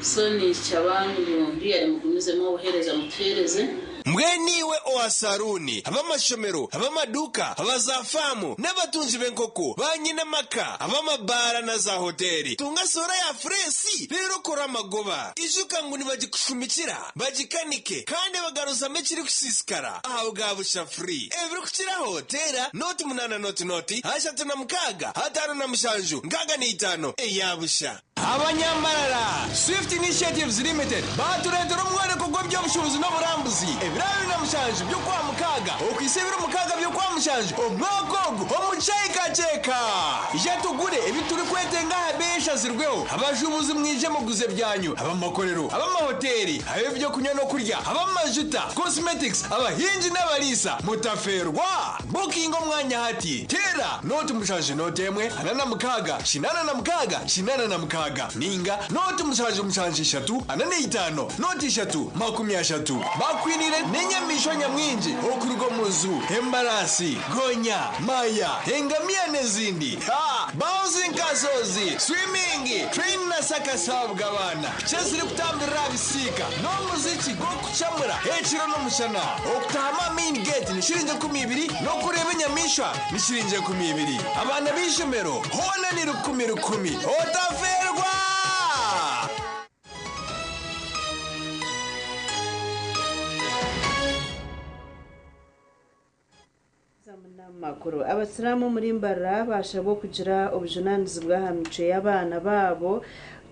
So nishaba ngu ndiyare mugumizemu obuheereza mutuheereze. Mbweniwe owa saruni ab'amashomero ab'amaduka abazafamu n'abatunzi b'enkoko banyinamaka ab'amabara na za hoteli tunga sora ya furesi rero kora amagoba ijuka ngo nibagikushumikira bagikanike kandi bagaruzamo ekiri kusisikara aha bwa busha free ebiri kukiraho tera noti 8 noti noti 36 57 65 eyabusha. Abanyambarara Swift Initiatives Limited batureetera omworeko gw'eby'obushubuzi n'oburambuzi ebiro 27 by'okwa mukaaga okwisa ebiro 6 by'okwa mushanju omwaka ogu omukyekaceka ije tugure ebi turikwetenga aha beeyi eshazirweho abashubuzi mwije muguze byanyu ab'amakorero ab'amahoteli ab'ebyokunywa n'okurya ab'amajuta cosmetics abahingi n'abariisa mutaferwa booking omwanya hati tera noti 7 noti 1 46 86 86 ninga noti 7 7 3 45 noti 3 30 bakwinire n'enyamisho nyamwingi okuruga omuzu embarasi gonya maya engamiya n'ezindi ha bouncing castles swimming train na sakasabwa abaana chess kutambirira abisiika n'omuziki gw'okucamura ekiro n'omushana okutahama main gate ni shiringi 20 n'okureeba enyamishwa ni shiringi 20 abaana b'ishomero hoona ni 10 10 otaferwa. Makuru abasiramu muri Mbarara bashabwa kugira obujunanizibwa aha micwe y'abaana babo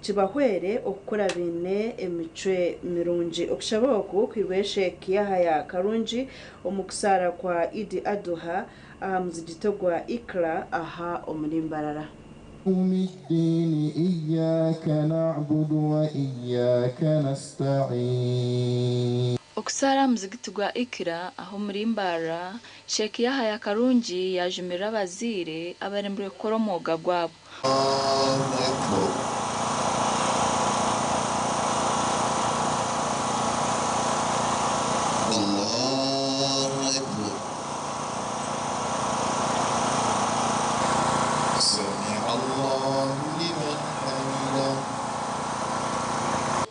kibahwere okukora bine emicwe mirungi. Okushaba oku kwirwe Sheikh Yahaya Karungi omu kusaara kwa Idi Aduha aha muzigito gwa Ikra aha omuri Mbarara. يوم الدين إياك نعبد وإياك نستعين. Okusaara aha muzigiti gwa Ikra aho omuri Mbarara, Sheikh Yahaya Karungi yaajumirira abazaire abaremire kukora omwoga gwabo. سمع الله لمن حمده.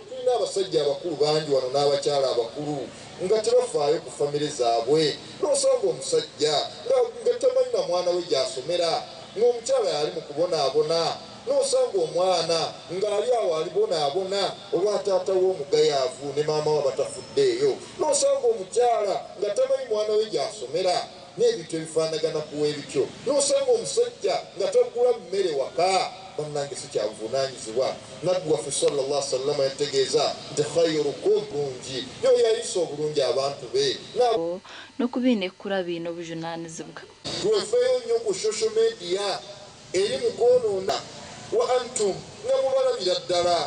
Tulina abasajja abakulu bangi wano n'abakyala abakulu nga tebafaayo ku famire zaabwe, n'osanga omusajja nga tamanyi na mwana we gy'asomera, ng'omukyala yali mu kubonaabona, n'osanga omwana ng'ali awo alibonaabona olwa taata w'omugayaavu ne maama we abatafuddeeyo, n'osanga omukyala nga tamanyi mwana we gy'asomera n'ebintu ebifaanagana kuwa ebityo, n'osanga omusajja nga tagula mmere waka. Bannange, si kyabuvunaanyizibwa. Nabbi waffe sallallahu sallama yategeeza nti khairukum bulungi yo yayisa obulungi abantu be. N'oku baine kukura baine obujunaanizibwa. Twefeeyo nnyo ku social media eri mu kwonoona. Wa antum, nga mubalabira ddala,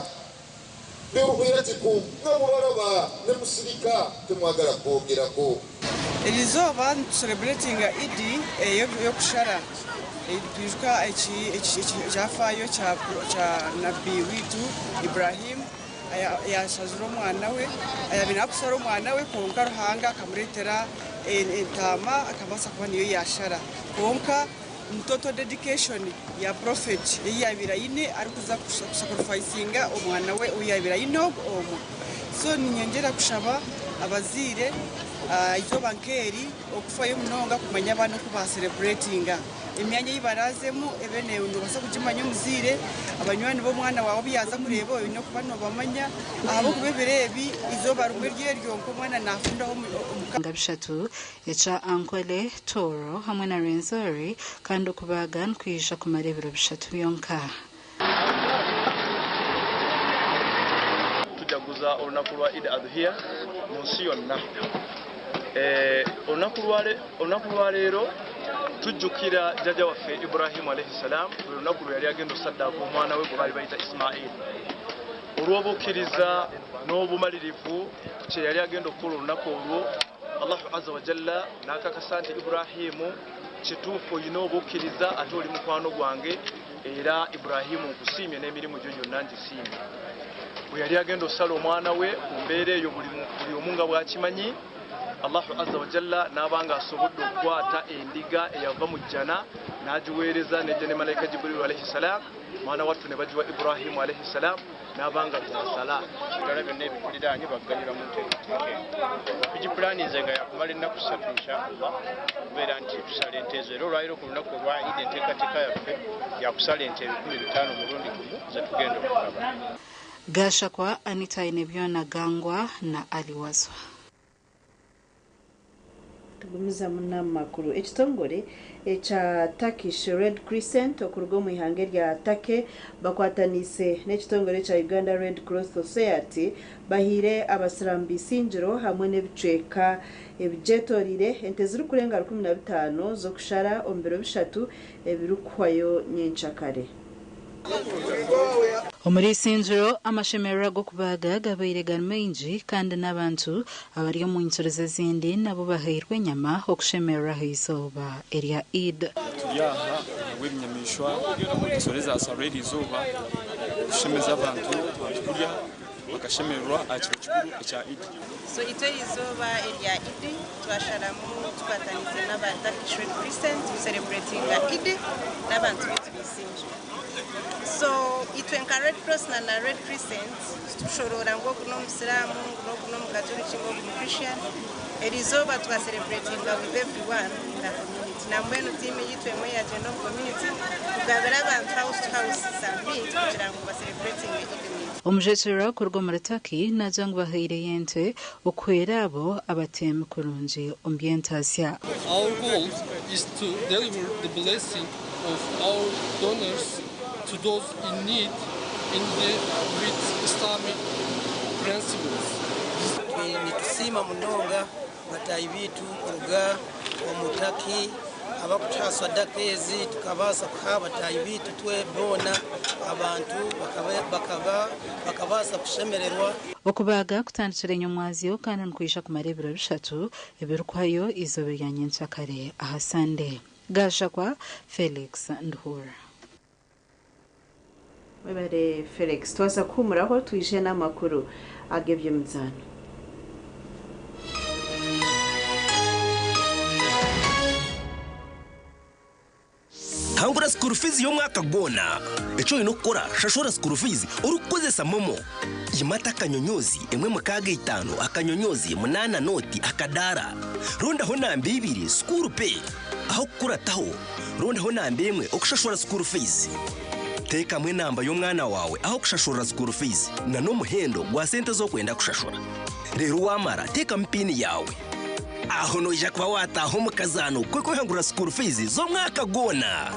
biruyatikum, nga mubalaba ne musirika, temwagala kwogerako. Erizooba nitucelebratinga Idi ey'okushara. Twijuka ekyafaayo kya nabbi witu Ibrahim yashazire omwana we, ayabaire nakushara omwana we, kwonka Ruhanga akamureetera entaama akabaasa kuba niyo yashara. Kwonka total dedication ya prophet ei yabaire aine arikuza kusacrificinga omwana we ou yabaire aine omwe. So ninyongyera kushaba abazaire izooba nk'eri okufayo munonga kumanya abaana oku bacelebratinga, emyanya ei barazemu ebe nobaasa kugimanya omuzaire, abanywani b'omwana waawe obu yaaza kureeba oine okuba noobamanya, ahabw'okuba ebiro ebi izooba rimwe ryeryo nk'omwana naafundaho. Nga bishatu ekya Ankole, Toro hamwe na Rwenzori, kandi okubaga nikwija kumara ebiro 3 byonka. Tujaguza olunaku lwa Eid Adhiya mu nsi yonna. Olunaku lwa leero tujjukira jjajja waffe Ibrahimu alayhi salam, buli lunaku lwe yali agenda osaddaaka omwana we gwe baali bayita Ismail. Olw'obukkiriza n'obumalirivu kye yali agenda okukola olunaku olwo, Allahu azza wa jalla n'akakasa nti Ibrahimu, kituufu olina obukkiriza ate oli mukwano gwange, era Ibrahimu nkusiimye n'emirimu gyo gyonna ngisiimye. Bwe yali agenda osala omwana we ku mbeera eyo, buli omu nga bw'akimanyi, Allahu azza wa jalla n'aba nga asobodde okukwata endiga eyava mu jjana n'agiweereza n'ejja ne malayika Jibrilu alayhi salam, mwana wattu ne bagiwa Ibrahimu alayhi salam n'aba nga gy'asala. Ebirala byonna ebituliraanye baganyulwa mu nteekateeka eno. Tugipulaninze nga yakumala ennaku 3 insha Allah, okubeera nti tusala ente ezo, era olwaleero ku lunaku olwa Eid enteekateeka yaffe yakusala ente 5,000 omulundi gumu ze tugenda okugaba. Gashakwa Anita Inebyona Gangwa na Aliwazwa. Tugumiza munamakuru. Ekitongore ekya Turkish Red Crescent okuruga omu ihanga erya Turkey bakwatanise n'ekitongore kya Uganda Red Cross Society bahiire abasiramu bisingiro hamwe n'ebicweka ebigyetoriire ente zirikurenga 15 z'okushara omu biro 3 ebirikuhwayo nyenkyakare. Omuri Isingiro amashemererwa g'okubaga gabaire gari maingi, kandi n'abantu abari omu nyikirizo ezindi nabo bahairwe enyama okushemerera aha izooba erya Eid. Turi aha ahabw'ebinyamaishwa ensoro ezasarwa eri izooba kushemeza abantu kurya bakashemererwa aha kiro kikuru ekya Eid. So itwe izooba erya Eid twasharamu tukwatanise n'aba Turkish Red Crescent tucelebratinga Eid n'abantu bitu b'Isingiro. So itwe nka Red Cross na Red Crescent tushorora ngu ogu n'omusiraamu, ngu n'ogu n'omukatoliki, ngu ogu Christian. Erizooba twacelebratinga with everyone in the community. Nambwenu tiimu yitu emwe yagyenda omu community kugabira abantu house to house some meat kugira ngu bacelebratinge Eid meat. Omujwekyerwa kuruga omuri Turkey naagira ngu bahaireyo ente okuhwera abo abateemi kurungi omu by'entaasya. Our goal is to deliver the blessing of our donors to those in need in the with Islamic principles. Nitusiima munonga bataahi biitu kuruga omu Turkey. Abakutuha swadaka ezi tukabaasa kuha abataahi baitu twe boona abantu bakabaasa kushemererwa. Okubaaga kutandikire nyomwazyo kandi nikwija kumara ebiro 3 ebirikuhayo izooba rya nyenkyakare aha Sande. Gashakwa Felix Nduhura. Webare Felix, twaza kuhumuraho twije n'amakuru ag'eby'emizaano. Hangura school fees y'omwaka gwona. Ekyo olina okukora, shashura school fees orikukozesa MoMo. Yimata akanyonyozi 165 akanyonyozi 8 noti akadaara. Rondaho namba 2 school pay. Aho kukurataho, rondaho namba 1 okushashura school fees. Teekamu enamba y'omwana waawe aho kushashurira school fees na n'omuhendo gwa sente z'okwenda kushashura. Reero waamara teekamu piini yaawe. Aho noija kuba waataaha omu kazaano k'okwehangurira school fees z'omwaka gwona.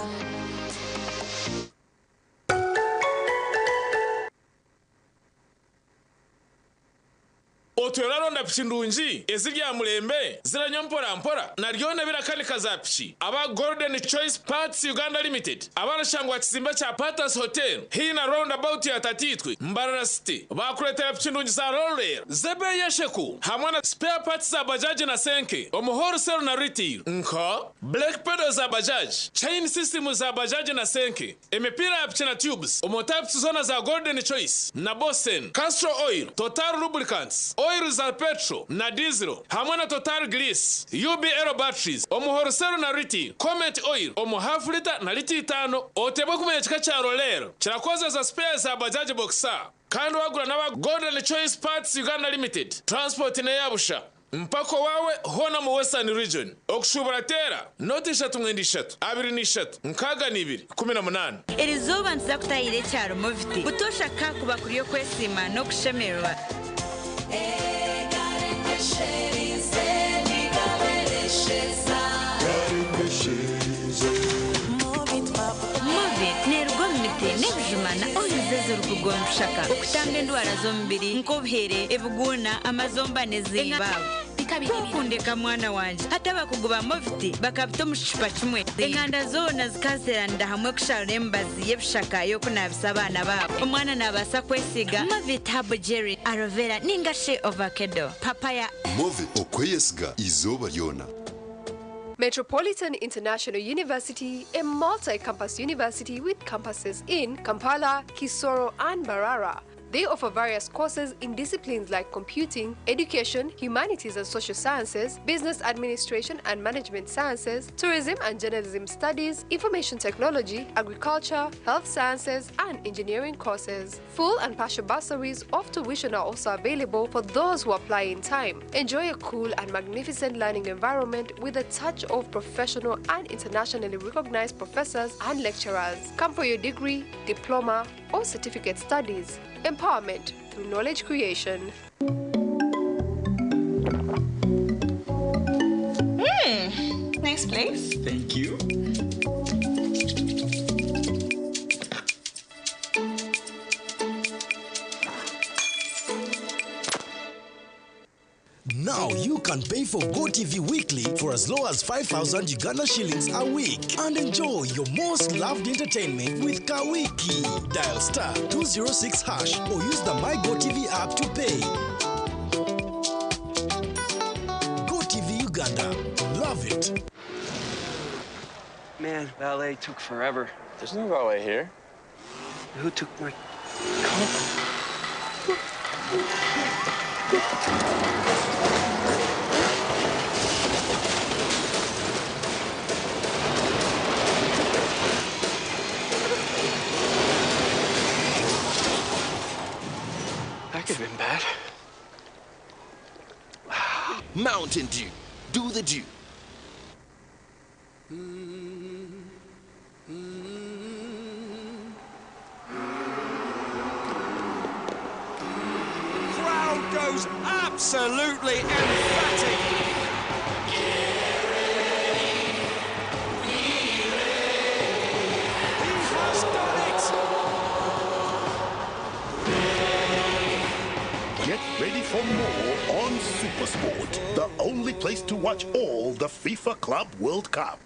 Otwire oraronda piki ndungi eziri aha murembe, ziranywa mpora mpora na ryona ebirakanika za piki? Aba Golden Choice Parts Uganda Limited abarashangwa aha kizimbe kya Patas Hotel haihi na Round About ya Tatiitwe, Mbarara City baakureetera piki ndungi za Roller z'ebeeyi esheku hamwe na spare parts za bajaji na senke omu wholesale na retail nka brake pedal za bajaji, chain system za bajaji na senke, emipiira ya piki na tubes omu types zoona za Golden Choice na Bosen, Castrol Oil, Total Lubricants, oil za petrol na diesel hamwe na Total Grease, UBL batteries omu wholesale na retail, Comet Oil omu half liter na lita 5. Otebwe kumanya ekika kya Roller kirakozesa spares za Bajaj Boxer kandi wagura n'aba Golden Choice Parts Uganda Limited transport n'eyabusha mpaka owawe hoona mu Western Region. Okushuubura teera noti 3 9 3 23 62 18. Erizooba nituza kutahira ekyaro Moviti. Butoosha kakuba kuri okwesiima n'okushemererwa. Movit neeruga omu miti n'ebijuma na oils ezirikuruga omu bishaka okutamba endwara z'omubiri nk'obuhere, ebiguuna, amazomba n'ezindi. Kwokundeka mwana wangye hati abakugu ba Movit bakabita omu kicupa kimwe. Enganda zoona zikazeeranira hamwe kusharura emibazi y'ebishaka y'okunaabisa abaana baabo. Omwana naabaasa kwesiiga Movit Herbal Jelly, Aloe Vera ninga shi Ovakedo, Papaya. Movit, okweyesiga izooba ryona. Metropolitan International University, a multi-campus university with campuses in Kampala, Kisoro, and Mbarara. They offer various courses in disciplines like computing, education, humanities and social sciences, business administration and management sciences, tourism and journalism studies, information technology, agriculture, health sciences, and engineering courses. Full and partial bursaries of tuition are also available for those who apply in time. Enjoy a cool and magnificent learning environment with a touch of professional and internationally recognized professors and lecturers. Come for your degree, diploma, or certificate studies. Empowerment through knowledge creation. Nice place. Thank you. Now you can pay for GoTV Weekly for as low as 5,000 Uganda shillings a week and enjoy your most loved entertainment with Kawiki. Dial star 206 hash or use the My GoTV app to pay. GoTV Uganda. Love it. Man, valet took forever. There's no valet here. Who took my car? That could have been bad. Mountain Dew. Do the dew. Crowd goes absolutely emphatic. He has done it! Get ready for more on SuperSport, the only place to watch all the FIFA Club World Cup.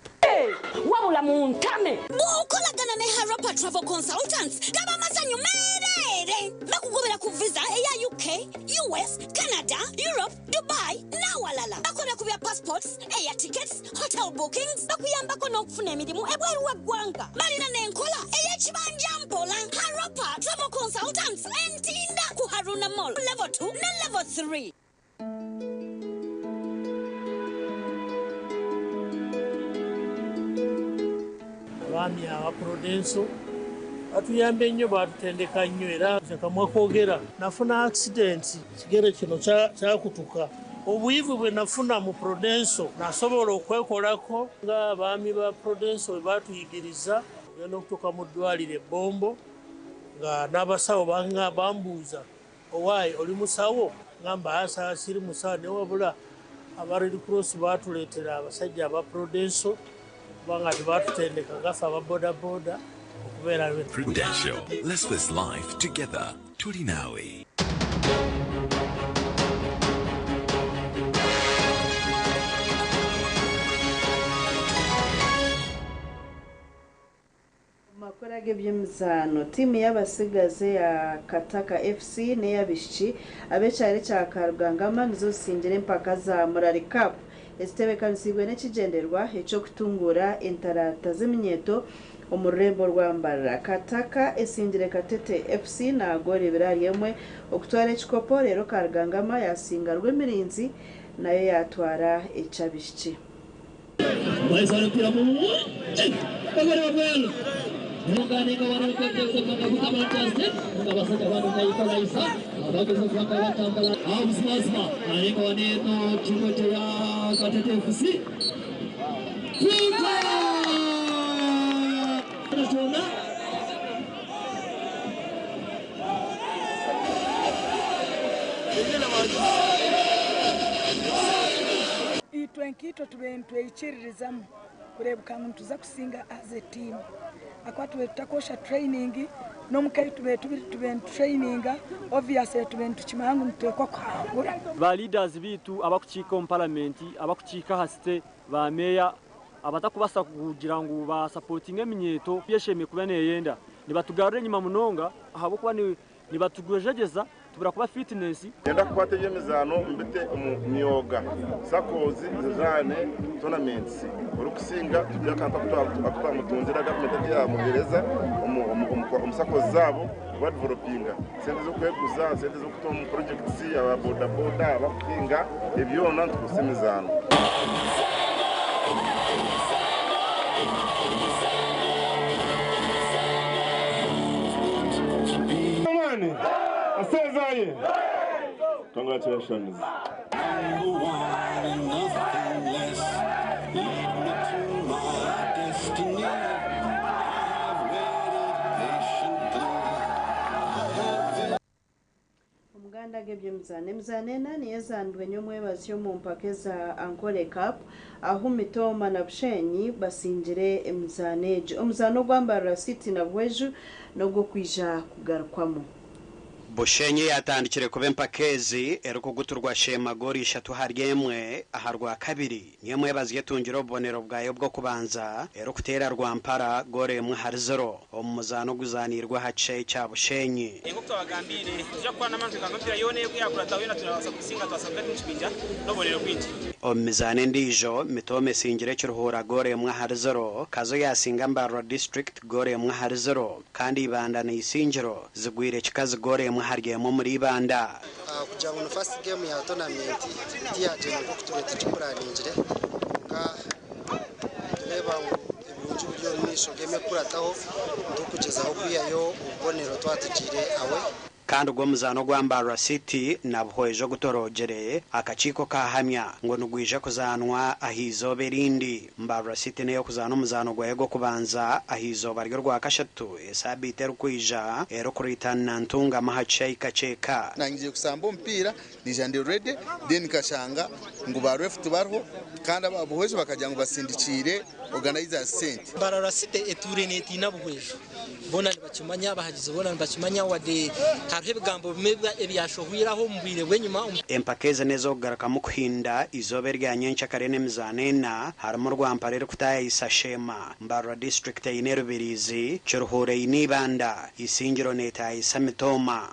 Wabula muntame. Bw'okolagana ne Harapa Travel Consultants gaba mazanyu meereere. Bakugobera ku visa eya UK, US, Canada, Europe, Dubai n'awalala. Bakola ku bya passports, air tickets, hotel bookings, bakuyambako n'okufuna emirimu ebweru w'eggwanga. Balina n'enkola ey'ekibanja mpola. Harapa Travel Consultants Entinda ku Haruna Mall level 2 ne level 3. Abaami aba Prudential batuyambye nnyo, batutendeka nnyo, era nze kamwa kwogera nafuna accident, ekigere kino kyakutuka. Obuyivu bwe nafuna mu Prudential nasobola okwekolako ng'abaami ba Prudential bwe batuyigiriza. Ogenda okutuuka mu ddwaliro ebbombo nga n'abasawo bambuuza, owaaye oli musawo? Ngamba asa siri musawo, naye wabula aba Red Cross batuleetera abasajja aba Prudential kubanga tebatutendeka ngaffe aba bodaboda okubeera. Prudential. Let's face life together. Tulinawe. Makuru ag'ebyemizaano, tiimu y'abasigazi ya Kataka FC n'ey'abaishiki ab'ekyaro ekya Karugangama nizo zisingire empaka za Murari Cup ezitebeekanisiibwe n'ekigyendererwa eky'okutunguura entaranta z'eminyeeto omu rurembo rwa Mbarara. Kataka esingire Katete FC na goolo 2-1 okutwara ekikopo, reero Karugangama yasinga Rwemirinzi nayo yatwara eky'abaishiki. Itwe nkaitwe tube nitweyikiririzamu kureebeka ngu nituza kusinga as a team ahakuba tube tutakosha training n'omuka tube tube nitutraininga, obviously tube nitukimanya ngu nituteekwa kuhangura. Ba leaders bitu abakukiika omu paramenti, abakukiika aha site, ba meeya abatakubasa kugira ngu basupportinge eminyeeto yeshemeye kuba neyenda, nibatugarura enyima munonga ahabw'okuba nibatugwejegyeza tubura kuba fitness. Yenda kukwata eby'emizaano mbite omu myoga, SACCOs zizaane tournaments, orikusinga tugire akantu akutwamutungira, gavumenti egi yamuheereza omu SACCOs zaabo kubadevelopinga, sente z'okweguza, sente z'okuta omu projects, aba boda boda, abakuhinga, ebyona nitukozesa emizaano. Asezaye. Congratulations. Omuganda g'ebyemizaano, emizaano ena niyo ezaanirwe nyomwebazyo omu mpaka eza Ankole Cup, ahu Mitooma na Bushenyi basingire emizaano egi. Omuzaano ogwa Mbarara City na Buhweju n'ogw'okwija kugarukwamu. Bushenyi yatandikire kuba empaka ezi erikuguturwa Sheema goolo 3-1 aha Rwakabiri. Niyo mwebazyo etungire obubonero bwayo bw'okubanza erikuteera Rwampara goolo 1-0 omu muzaano oguzanirwe aha kishaayi kya Bushenyi. Nk'oku twabagambire, nituija kukora n'amaani twekanga emipiira yoona eyakurataho yoona turabaasa kugisinga twasabwa nikitwija n'obubonero bwingi. Omu mizaano endiijo, Mitooma esingire Ekiruhura goolo 1-0, Kazo yasinga Mbarara District goolo 1-0 kandi Ibanda na Isingiro zigwire Kikazi goolo 1-1 omuri Ibanda. Kugira ngu ni first game ya tournament tiyagyenda nk'oku tube tugipuraningire, kwonka nitureeba ngu ebirungi biri omu maisho. Game ekukurataho nitukugyezaho kwihayo obubonero twatugiire away. Kandi ogwo omuzaano ogwa Mbarara City na Buhweju ogutorogire, akakiiko kahamya ngu nigwija kuzaanwa aha izooba erindi. Mbarara City n'ey'okuzaana omuzaano gwayo gw'okubanza aha izooba ry'Orwakashatu esaabiiti erikwija erikureetana na Ntungamo aha kishaayi Kakyeka. Nangije kusamba omupiira nija ndi ready, then nkashanga ngu ba ref tibariho kandi aba Buhweju bakagira ngu basindikiire organizers sente. Mbarara City etuure netiina Buhweju. Boona nibakimanya, abahagizi boona nibakimanya wadde hariho ebigambo bimwe ebyashohwire aho omu bwire bw'enyima. Empaka ezi n'ez'okugarukamu kuhinda izooba erya nyencakare n'emizaano ena harimu Rwampara erikutaayayisa Sheema, Mbarara disiturikiti eine Rubirizi, Kiruhura eine Ibanda, Isingiro neetaayayisa Mitooma.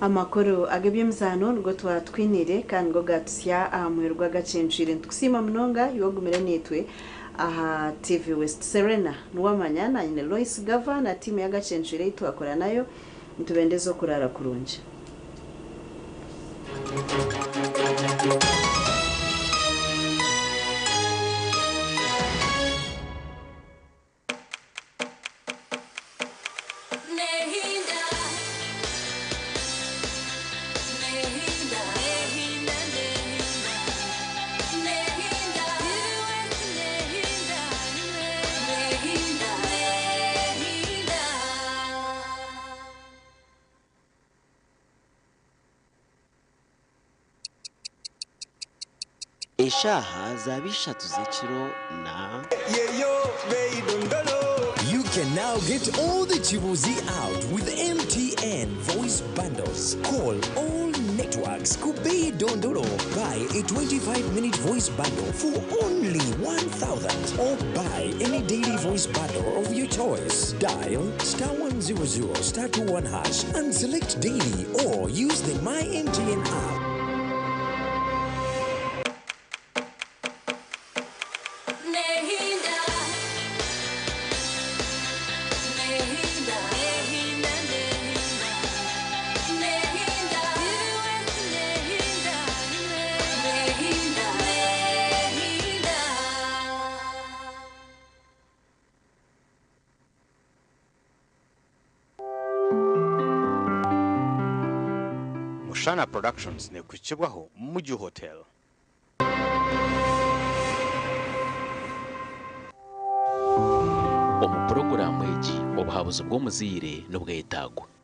Amakuru ag'eby'emizaano nigo twatwiniire kandi nigo gaatusya aha muheru gw'agacencwire. Nitukusiima munonga iwe ogumire naitwe aha TV West. Serena Nuwamanya naanye ni Loyce Gava na tiimu y'agacencwire ei twakora nayo. Nitubendeza okuraara kurungi. Eshaaha zaaba ishatu z'ekiro na. You can now get all the Chibuzi out with MTN voice bundles. Call all networks. Kubei Dondolo. Buy a 25-minute voice bundle for only 1,000 or buy any daily voice bundle of your choice. Dial star 100 star 21 hash and select daily or use the My MTN app. Mushana Productions nekukibwaho Muju Hotel. Omu puroguraamu egi obuhabuzi bw'omuzaire nibwetagwa.